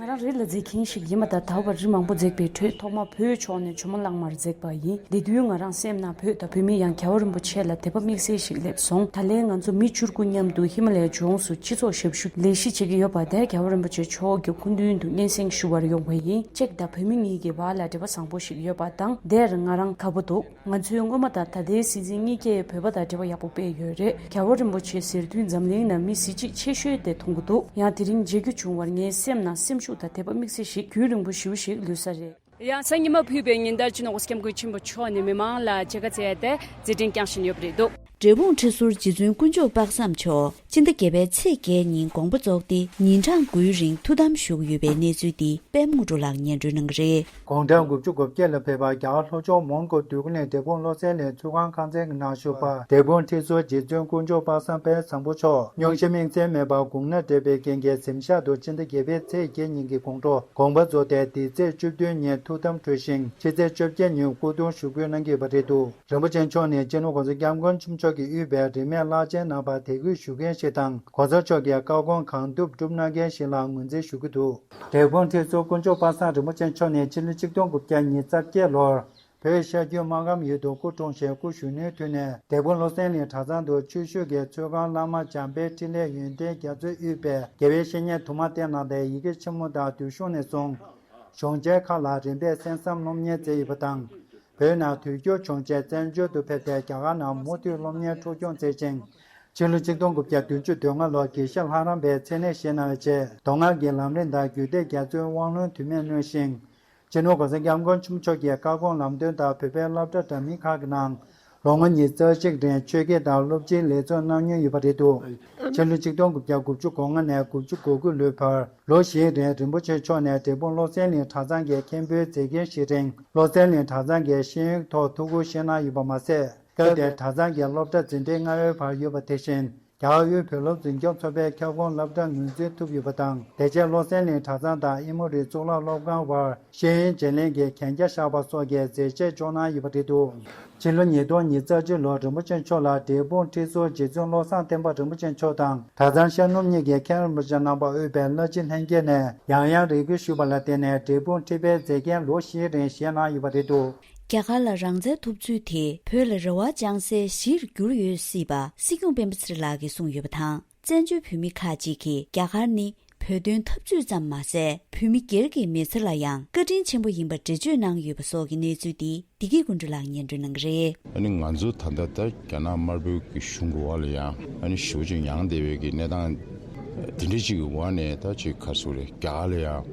རང་རི་ལ་འཛེག་མཁན་ཞིག་ཡིན་པ་དང་། ད་བར་རི་མང་པོ་འཛེགས་པའི་ཁྲོད་ཐོག་མ་བོད་ཕྱོགས་ནས་ཇོ་མོ་གླང་མར་འཛེགས་པ་ཡིན། དེ་དུས་ང་རང་སེམས་ནང་བོད་དང་བོད་མི་ཡང་རྒྱལ་བ་རིན་པོ་ཆེ་ལ་དད་པ་དམིགས་བསལ་ཞིག་སླེབས་སོང་། ད་ལན་ང་ཚོ་མི་བཅུ་དགུ་མཉམ་དུ་ཧི་མ་ལ་ཡའི་ལྗོངས་སུ་སྤྱི་ཚོགས་ཞབས་ཞུ་ལས་གཞི་བྱེད་ཀྱི་ཡོད་པ་དེ་རྒྱལ་བ་རིན་པོ་ཆེ་མཆོག་གི་སྐུ་མདུན་དུ་སྙན་སེང་ཞུ་བར་ཡོང་བ་ཡིན། གཅིག་དང་བོད་མི་གཉིས་ཀྱི་བར་ལ་འབྲེལ་བ་བཟང་པོ་ཞིག་ཡོད་པ་དང་། དེར་ང་རང་དགའ་པོ་འདུག་ང་ཚོའི་སྔོན་མ་དང་ད་ལྟའི་སྲིད་འཛིན་གཉིས་ཀས་བོད་པ་དང་འབྲེལ་བ་ཡག་པོ་སྤེལ་ཡོད་རེད། རྒྱལ་བ་རིན་པོ་ཆེ་ཟེར་དུས་འཛམ་གླིང་ནང་མི་གཟི་བརྗིད་ཆེ་ཤོས་དེ་མཐོང་གི་འདུག་ཡང་དེ་རིང་མཇལ་རྒྱུ་བྱུང་བར་ངའི་སེམས་ནང་སེམས་ཤུགས་དང་དད་པ་དམིགས་བསལ་ཞིག་རྒྱུན་རིང་པོ་ཞེ་པོ་ཞིག་ལུས་ས་རེད། ཡང་སང་ཉི་མ་ཕུད་པའི་ཉིན་ལྟར་སྤྱི་ནོར་གོང་ས་སྐྱབས་མགོན་ཆེན་པོ་མཆོག་ནས་མི་མང་ལ་མཇལ་ཁ་བསྩལ་ཏེ་མཛད་འཕྲིན་བསྐྱངས་བཞིན་ཡོད་པ་རེད་འདུག་འབྲས་སྤུངས་ཁྲི་ཟུར་རྗེ་བཙུན་དཀོན་མཆོག་དཔག་བསམ་མཆོག་སྤྱི་ཟླ་བརྒྱད་པའི་ཚེས་བརྒྱད་ཉིན་དགོངས་པ་རྫོགས་ཏེ། ཉིན་གྲངས་དགུའི་རིང་ཐུགས་དམ་བཞུགས་ཡོད་པའི་གནས་ཚུལ་འདི་པད་མ་དངོས་གྲུབ་ལགས་སྙན་སྒྲོན་གནང་གི་རེད། དགུང་གྲངས་དགུ་བཅུ་གོ་བརྒྱད་ལ་ཕེབས་པ། རྒྱ་གར་ལྷོ་ཕྱོགས་མོན་གྷོ་འདོད་རྒུ་གླིང་འབྲས་སྤུངས་བློ་གསལ་གླིང་ཚོགས་ཁང་ཁང་ཚན་གྱི་ནང་བཞུགས་པ། འབྲས་སྤུངས་ཁྲི་ཟུར་རྗེ་བཙུན་དཀོན་མཆོག་དཔག་བསམ་དཔལ་བཟང་པོ་མཆོག་སྙུང་གཞི་དམིགས་བསལ་མེད་པར་དགུང་ན་བགྲེས་པའི་རྐྱེན་གྱིས་གཟིམ་ཤག་ཏུ་སྤྱི་ཟླ་བརྒྱད་པའི་ཚེས་བརྒྱད་ཉིན་གྱི་དགོང་དྲོ་དགོངས་པ་རྫོགས་ཏེ། འདི་ཚེས་བཅུ་བདུན་ཉིན་ཐུགས་དམ་གྲོལ་ཞིང་། ཕྱི་ཚེས་བཅོ་བརྒྱད་ཉིན་སྐུ་གདུང་ཞུགས་འབུལ་གནང་གི་ཡོད་པ་རེད་འདུག་རིན་པོ་ཆེ་མཆོག་ནི་སྤྱི་ནོར་༸གོང་ས་༸སྐྱབས་མགོན་ཆེན་པོ་མཆོག་གིས་དབུས་པའི་རིས་མེད་བླ་ཆེན་རྣམ་པ་དད་གུས་ཞུ་མཁན་ཞིག་དང་། གོང་ས་མཆོག་གིས་བཀའ་དགོངས་གང་ཐུབ་སྒྲུབ་གནང་མཁན་ཞིག་ལ་ངོས་འཛིན་ཞུ་གི་འདུག་འབྲས་སྤུངས་ཁྲི་ཟུར་དཀོན་མཆོག་དཔག་བསམ་རིན་པོ་ཆེ་མཆོག་ནི་ཕྱི་ལོ་ཆིག་སྟོང་དགུ་བརྒྱ་ཉེར་བརྒྱད་ལོར་བོད་ཤར་རྒྱུད་སྨར་ཁམས་ཡུལ་དུ་སྐུ་འཁྲུངས་ཤིང་། སྐུ་གཞོན་ནུའི་དུས་ནས་འབྲས་སྤུངས་བློ་གསལ་གླིང་གྲྭ་ཚང་དུ་ཆོས་ཞུགས་ཀྱིས་ཚོགས་ཁང་བླ་མ་འཇམ་དཔལ་འཕྲིན་ལས་ཡོན་ཏན་རྒྱ་མཚོས་དབུས་པའི་དགེ་བའི་བཤེས་གཉེན་དུ་མ་བསྟེན་གནང་སྟེ། ཡི་གེ་ཆེན་མོ་དང་བསྡུས་གཞུང་ནས་བཟུང་གཞུང་ཆེན་ཁག་ལ་རིམ་པས་གསན་བསམ་སློབ་གཉེར་མཛད་ཡོད་པ་དང་། བོད་ནང་དུས་འགྱུར་བྱུང་རྗེས་བཙན་བྱོལ་དུ་ཕེབས་ཏེ། རྒྱ་གར་ནང་མུ་མཐུད་སློབ་གཉེར་འཕྲོ་སྐྱོང་མཛད་ཅིང་། ཕྱི་ལོ་ཆིག་སྟོང་དགུ་བརྒྱ་བདུན་ཅུ་དོན་ལྔ་ལོར་དགེ་བཤེས་ལྷ་རམས་པའི་མཚན་གནས་བཞེས་གནང་བའི་རྗེས། མདོ་སྔགས་ཀྱི་ལམ་རིམ་དང་རྒྱུད་སྡེ་རྒྱ་མཚོའི་དབང་ལུང་དུ་མས་བསྣུན་ཞིང་། སྤྱི་ནོར་༸གོང་ས་༸སྐྱབས་མགོན་ཆེན་པོ་མཆོག་གི་བཀའ་དགོངས་ལམ་སྟོན་ལྟར། བོད་པའི་སློབ་གྲྭ་འདྲ་མིན་ཁག་གི་ནང་ལོ་ངོ་ཉི་ཤུ་རྩ་གཅིག་རིང་ཆོས་དགེ་དང་སློབ་སྤྱིའི་ལས་ཚོགས་གནང་མྱོང་ཡོད་པ་རེད་འདུག་ཕྱི་ལོ་ཆིག་སྟོང་དགུ་བརྒྱ་དགུ་བཅུ་གོ་ལྔ་ནས་དགུ་བཅུ་གོ་དགུ་ལོའི་བར། ལོ་བཞིའི་རིང་རིན་པོ་ཆེ་མཆོག་ནས་འབྲས་སྤུངས་བློ་གསལ་གླིང་གྲྭ་ཚང་གི་མཁན་པོའི་མཛད་འགན་བཞེས་རིང་། བློ་གསལ་གླིང་གྲྭ་ཚང་གི་ཤེས་ཡོན་ཐོག་ཐུགས་ཁུར་བཞེས་གནང་ཡོད་པ་མ་ཟད། སྐབས་དེར་གྲྭ་ཚང་གི་སློབ་གྲྭ་འཛིན་གྲྭའི་མངའ་དབང་ཕར་ཡོད་པ་དེ་བཞིན། རྒྱ་གར་དབུས་བོད་སློབ་འཛིན་སྐྱོང་ཚོགས་པའི་ཁྱབ་ཁོངས་སློབ་གྲྭ་ངོས་འཛིན་ཐུབ་ཡོད་པ་དང་། དེ་རྗེས་བློ་གསལ་གླིང་གྲྭ་ཚང་དང་ཨི་མོ་རི་གཙུག་ལག་སློབ་ཁང་བར་ཤེས་ཡོན་བརྗེ་ལེན་གྱི་གན་རྒྱ་བཞག་པ་སོགས་ཀྱི་མཛད་རྗེས་སྐྱོང་གནང་ཡོད་པ་རེད་འདུག་ཕྱི་ལོ་ཉིས་སྟོང་ཉི་ཤུ་རྩ་གཅིག་ལོར་རིན་པོ་ཆེ་མཆོག་ལ་འབྲས་སྤུངས་ཁྲི་ཟུར་རྗེ་བཙུན་བློ་བཟང་བསྟན་པ་རིན་པོ་ཆེ་མཆོག་དང་། གྲྭ་ཚང་ཤར་ནུབ་གཉིས་ཀྱི་མཁན་རིན་པོ་ཆེ་རྣམ་པ་དབུས་པའི་བླ་སྤྱི་ལྷན་རྒྱས་ནས་ཡང་ཡང་རེ་སྐུལ་ཞུས་པ་ལ་བརྟེན་ནས། འབྲས་སྤུངས་ཁྲི་པའི་མཛད་འགན་ལོ་བཞིའི་རིང་བཞེས་གནང་ཡོད་པ་རེད་འདུག་རྒྱ་གར་ལ་རང་བཙན་ཐོབ་ཚུལ་དེ་བོད་ལ་རེ་བ་བཅངས་སའི་གཞིར་གྱུར་ཡོད་སྲིད་པ་སྲིད་སྐྱོང་སྤེན་པ་ཚེ་རིང་ལགས་ཀྱིས་གསུངས་ཡོད་པ་དང་། བཙན་བྱོལ་བོད་མི་ཁག་ཅིག་གིས་རྒྱ་གར་ནི་བོད་དོན་འཐབ་རྩོད་ཙམ་མ་ཟད། བོད་མི་སྒེར་གྱི་མི་ཚེ་ལ་ཡང་བཀའ་དྲིན་ཆེན་པོ་ཡིན་པ་འགྲེལ་བརྗོད་གནང་ཡོད་པ་སོགས་ཀྱི་གནས་ཚུལ་འདི་བདེ་སྐྱིད་ཀུན་གྲོལ་ལགས་སྙན་སྒྲོན་གནང་གི་རེད། ཨ་ནི་ང་ཚོ་ད་ལྟ་ད་རྒྱ་ནག་དམར་པོའི་གི་གཞུང་གི་འོག་ལ་ཡང་ཨ་ནི་ཞེ་པོ་ཅིག་མྱངས་བསྡད་པའི་གི་གནས་སྟངས་དེ་འདྲ་ཅིག་གི་འོག་ནས། ད་ཅིག་ག་རེ་ཟེར་དགོས་རེད། རྒྱ་གར་ལ་ཡང་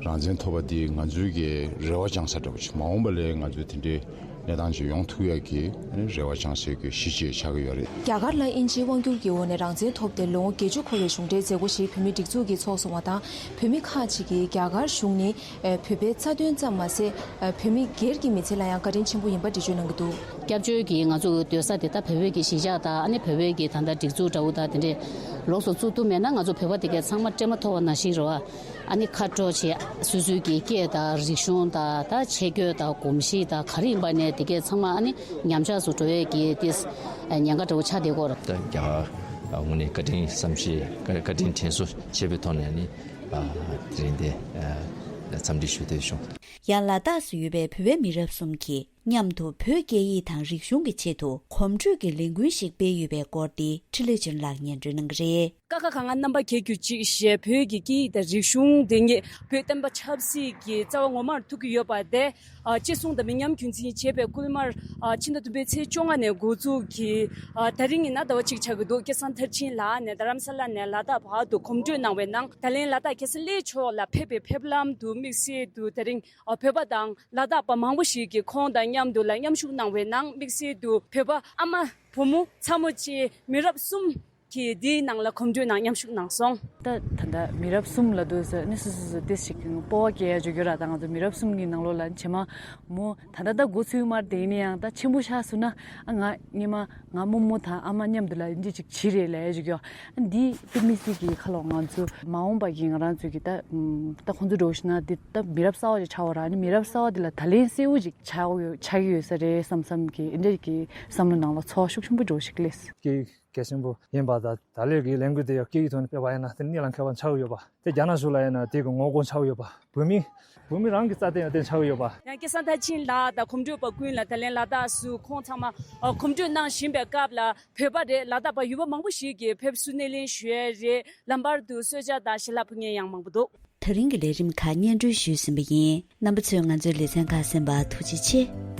རང་བཙན་ཐོབ་པ་འདི་ང་ཚོའི་གི་རེ་བ་བཅངས་ས་འདྲ་པོ་ཅིག་མ་འོངས་པ་ལ་ང་ཚོས་དེ་འདྲའི་གནས་སྟངས་ཅིག་ཡོང་ཐུབ་ཡག་གི་ཨ་ནི་རེ་བ་བཅངས་སའི་གི་གཞི་ཅིག་ཆགས་ཀྱི་ཡོད་རེད། རྒྱ་གར་ལ་དབྱིན་ཇིའི་དབང་བསྒྱུར་གྱི་འོག་ནས་རང་བཙན་ཐོབ་སྟེ་ལོ་ངོ་བརྒྱད་ཅུ་འཁོར་བའི་གཞུང་འབྲེལ་མཛད་སྒོ་ཞིག་བོད་མིའི་སྒྲིག་འཛུགས་ཀྱིས་ཚོགས་སོང་བ་དང་། བོད་མི་ཁག་ཅིག་གིས་རྒྱ་གར་གཞུང་ནི་བོད་པའི་རྩ་དོན་ཙམ་མ་ཟད། བོད་མི་སྒེར་གྱི་མི་ཚེ་ལ་ཡང་བཀའ་དྲིན་ཆེན་པོ་ཡིན་པ་འགྲེལ་བརྗོད་གནང་གི་འདུག་སྐྱབས་བཅོལ་གྱི་ང་ཚོ་སྡོད་ས་དེ་ད་བོད་པའི་གི་གཞིས་ཆགས་དང་། ཨ་ནི་བོད་པའི་གི་ད་ལྟ་སྒྲིག་འཛུགས་འདྲ་བོ་དང་དེ་འདྲས་ལོགས་སུ་བཙུགས་ཐུབ་མེད་ན། ང་ཚོ་བོད་པ་དེ་གས་ཚང་མ་སྤྲད་མ་ཐུབ་པ་ནང་བཞིན་རེད་བ། ཨ་ནི་ཁ་དྲོ་བྱས་སོ་སོའི་གི་སྐད་དང་རིག་གཞུང་དང་། ད་ཆས་གོས་དང་གོམས་གཤིས་དང་ག་རེ་ཡིན་པ་ནས་དེ་གས་ཚང་མ་ཨ་ནི་ཉམས་ཆག་སུ་འགྲོ་ཡས་ཀྱི་དེ་ཉེན་ཁ་འདྲ་བོ་ཆགས་བསྡད་ཀྱི་ཡོད་རེད། ད་རྒྱ་གར་ངོས་ནས་བཀའ་དྲིན་བསམ་ཤེས་བཀའ་དྲིན་དྲན་གསོ་བྱེད་པའི་ཐོག་ནས་ནི་དེ་རིང་འདི་འཚམས་འདྲི་ཞུ་འདོད་བྱུང་། ཡང་ལ་དྭགས་སུ་ཡོད་པའི་བོད་པའི་མི་རབས་གསུམ་གྱིས་མཉམ་དུ་བོད་སྐད་ཡིག་དང་རིག་གཞུང་གི་ཆེད་དུ་གོམ་བགྲོད་ཀྱི་ལས་འགུལ་ཞིག་སྤེལ་ཡོད་པའི་སྐོར་འདི་འཕྲིན་ལས་ཆོས་སྒྲོན་ལགས་སྙན་སྒྲོན་གནང་གི་རེད། ཀ་ཁ་ག་ང་རྣམ་པ་གྱེས་གྱུར་ཅིག་ཞེས། བོད་ཀྱི་སྐད་ཡིག་དང་རིག་གཞུང་དེ་ཉིད་བོད་བསྟན་པ་ཆབ་སྲིད་ཀྱི་རྩ་བ་ངོ་མར་ཐུག་གི་ཡོད་པ་དེ། ཨ། གཅེས་སྲུང་དང་མི་ཉམས་རྒྱུན་འཛིན་བྱེད་པའི་སྐུལ་མར། ཨ། ཕྱི་ཟླ་བདུན་པའི་ཚེས་བཅོ་ལྔ་ནས་འགོ་འཛུགས་ཀྱིས། ཨ། ད་རིང་ཡིན་ན་ཟླ་བ་གཅིག་ཆགས་ཀྱི་འདུག་སྐལ་བཟང་མཐར་ཕྱིན་ལགས་ནས་རྡ་རམ་ས་ལ་ནས་ལ་དྭགས་བར་དུ་གོམ་བགྲོད་གནང་བའི་ནང་། ད་ལན་ལ་དྭགས་རྒྱལ་ས་གླེ་ཕྱོགས་ལ་ཕེབས་པའི་ཕེབས་ལམ་དུ་དམིགས་བསལ་དུ་དེ་རིང་། ཨ། བོད་པ་དང་ལ་དྭགས་པ་མང་པོ་ཞིག་གིས་ཁོང་དང་མཉམ་དུ་ལ་མཉམ་ཞུགས་གནང་བའི་ནང་། དམིགས་བསལ་དུ་བོད་པ་ཨ་མ་བུ་མོ་ཚ་མོ་བཅས་མི་རབས་གསུམ་ གིས་འདིའི་ནང་ལ་གོམ་བགྲོད་ནང་མཉམ་ཞུགས་གནང་སོང་། ད་ད་ལྟ་མི་རབས་གསུམ་ལབ་དུས་ཙ་ནི་སོ་སོ་སོ་ཏོག་ཙམ་ཅིག་སྤོབས་པ་སྐྱེ་ཡ་ཅིག་ཡོད་ར། ད་ང་ཚོ་མི་རབས་གསུམ་གྱི་ནང་ལོགས་ལ་རྗེས་མ་མོ་ད་ལྟ་ད་འགོ་ཚུགས་མ་རེད་དེ། ཡིན་ན་ཡང་ད་ཆེན་པོ་ཆགས་སོང་ན་ཨ་ང་སྔོན་མ་ང་རྨོ་མོ་དང་ཨ་མ་མཉམ་དུ་ལ་འདི་ཅིག་བྱེད་རེད་ལབ་ཡ་ཅིག་ཡོད། འདི་དཔེ་མི་སྲིད་ཀྱི་ཁ་ལོ་ང་ཚོ་མ་འོངས་པ་གི་ང་རང་ཚོ་གི་ད་ད་ཁོང་ཚོ་འགྲོ་ཞིག་ན་འདི་ད་མི་རབས་གསར་བ་ཅིག་ཆགས་པ་ར། ནི་མི་རབས་གསར་བ་འདི་ལ་ད་ལན་གསལ་བོ་ཅིག་ཆགས་ཡོད་ཆགས་ཀྱི་ཡོད་ས་རེད་བསམ་བསམ་གི་འདི་འདྲ་གི་བསམ་བློ་ནང་ལ་ཚོར་བ་ཤུགས་ཆེན་པོ་འགྲོ་ཞིག་ལས། གལ་ཆེན་པོ་ཡིན་པ་དང་། ད་ལས་ཀྱི་ལས་འགུལ་དེ་ཡང་སྐད་ཡིག་ཐོག་ནས་སྤེལ་བ་ཡིན་ན་དེ་གནད་ལ་འཁེལ་བ་ཆགས་ཡོད་པ། དེ་རྒྱ་ནག་གཞུང་ལ་ཡིན་ན་དེ་གི་ངོ་རྒོལ་ཆགས་ཡོད་པ། བོད་མི་བོད་མི་རང་གི་རྩ་དོན་ཡང་དེ་ཆགས་ཡོད་པ། ཡང་སྐལ་བཟང་མཐར་ཕྱིན་ལགས་དང་གོམ་བགྲོད་པ་ཀུན་ལ་ད་ལན་ལ་དྭགས་སུ་ཁོང་ཚང་མ་ཨ་གོམ་བགྲོད་གནང་བཞིན་པའི་སྐབས་ལ་བོད་པ་རེད། ལ་དྭགས་པ་ཡུལ་པ་མང་པོ་ཞིག་གིས་ཕེབས་བསུ་སྣེ་ལེན་ཞུ་ཡས་རེད། ལམ་བར་དུ་གསོལ་ཇ་དང་ཞལ་ལག་ཕུལ་མཁན་ཡང་མང་པོ་འདུག་ད་རིང་གི་ལས་རིམ་ཁག་སྙན་སྒྲོན་ཞུས་ཟིན་པ་ཡིན། རྣམ་པ་ཚོས་ང་ཚོའི་ལེ་ཚན་ཁག་གསན་པར་ཐུགས་རྗེ་ཆེ།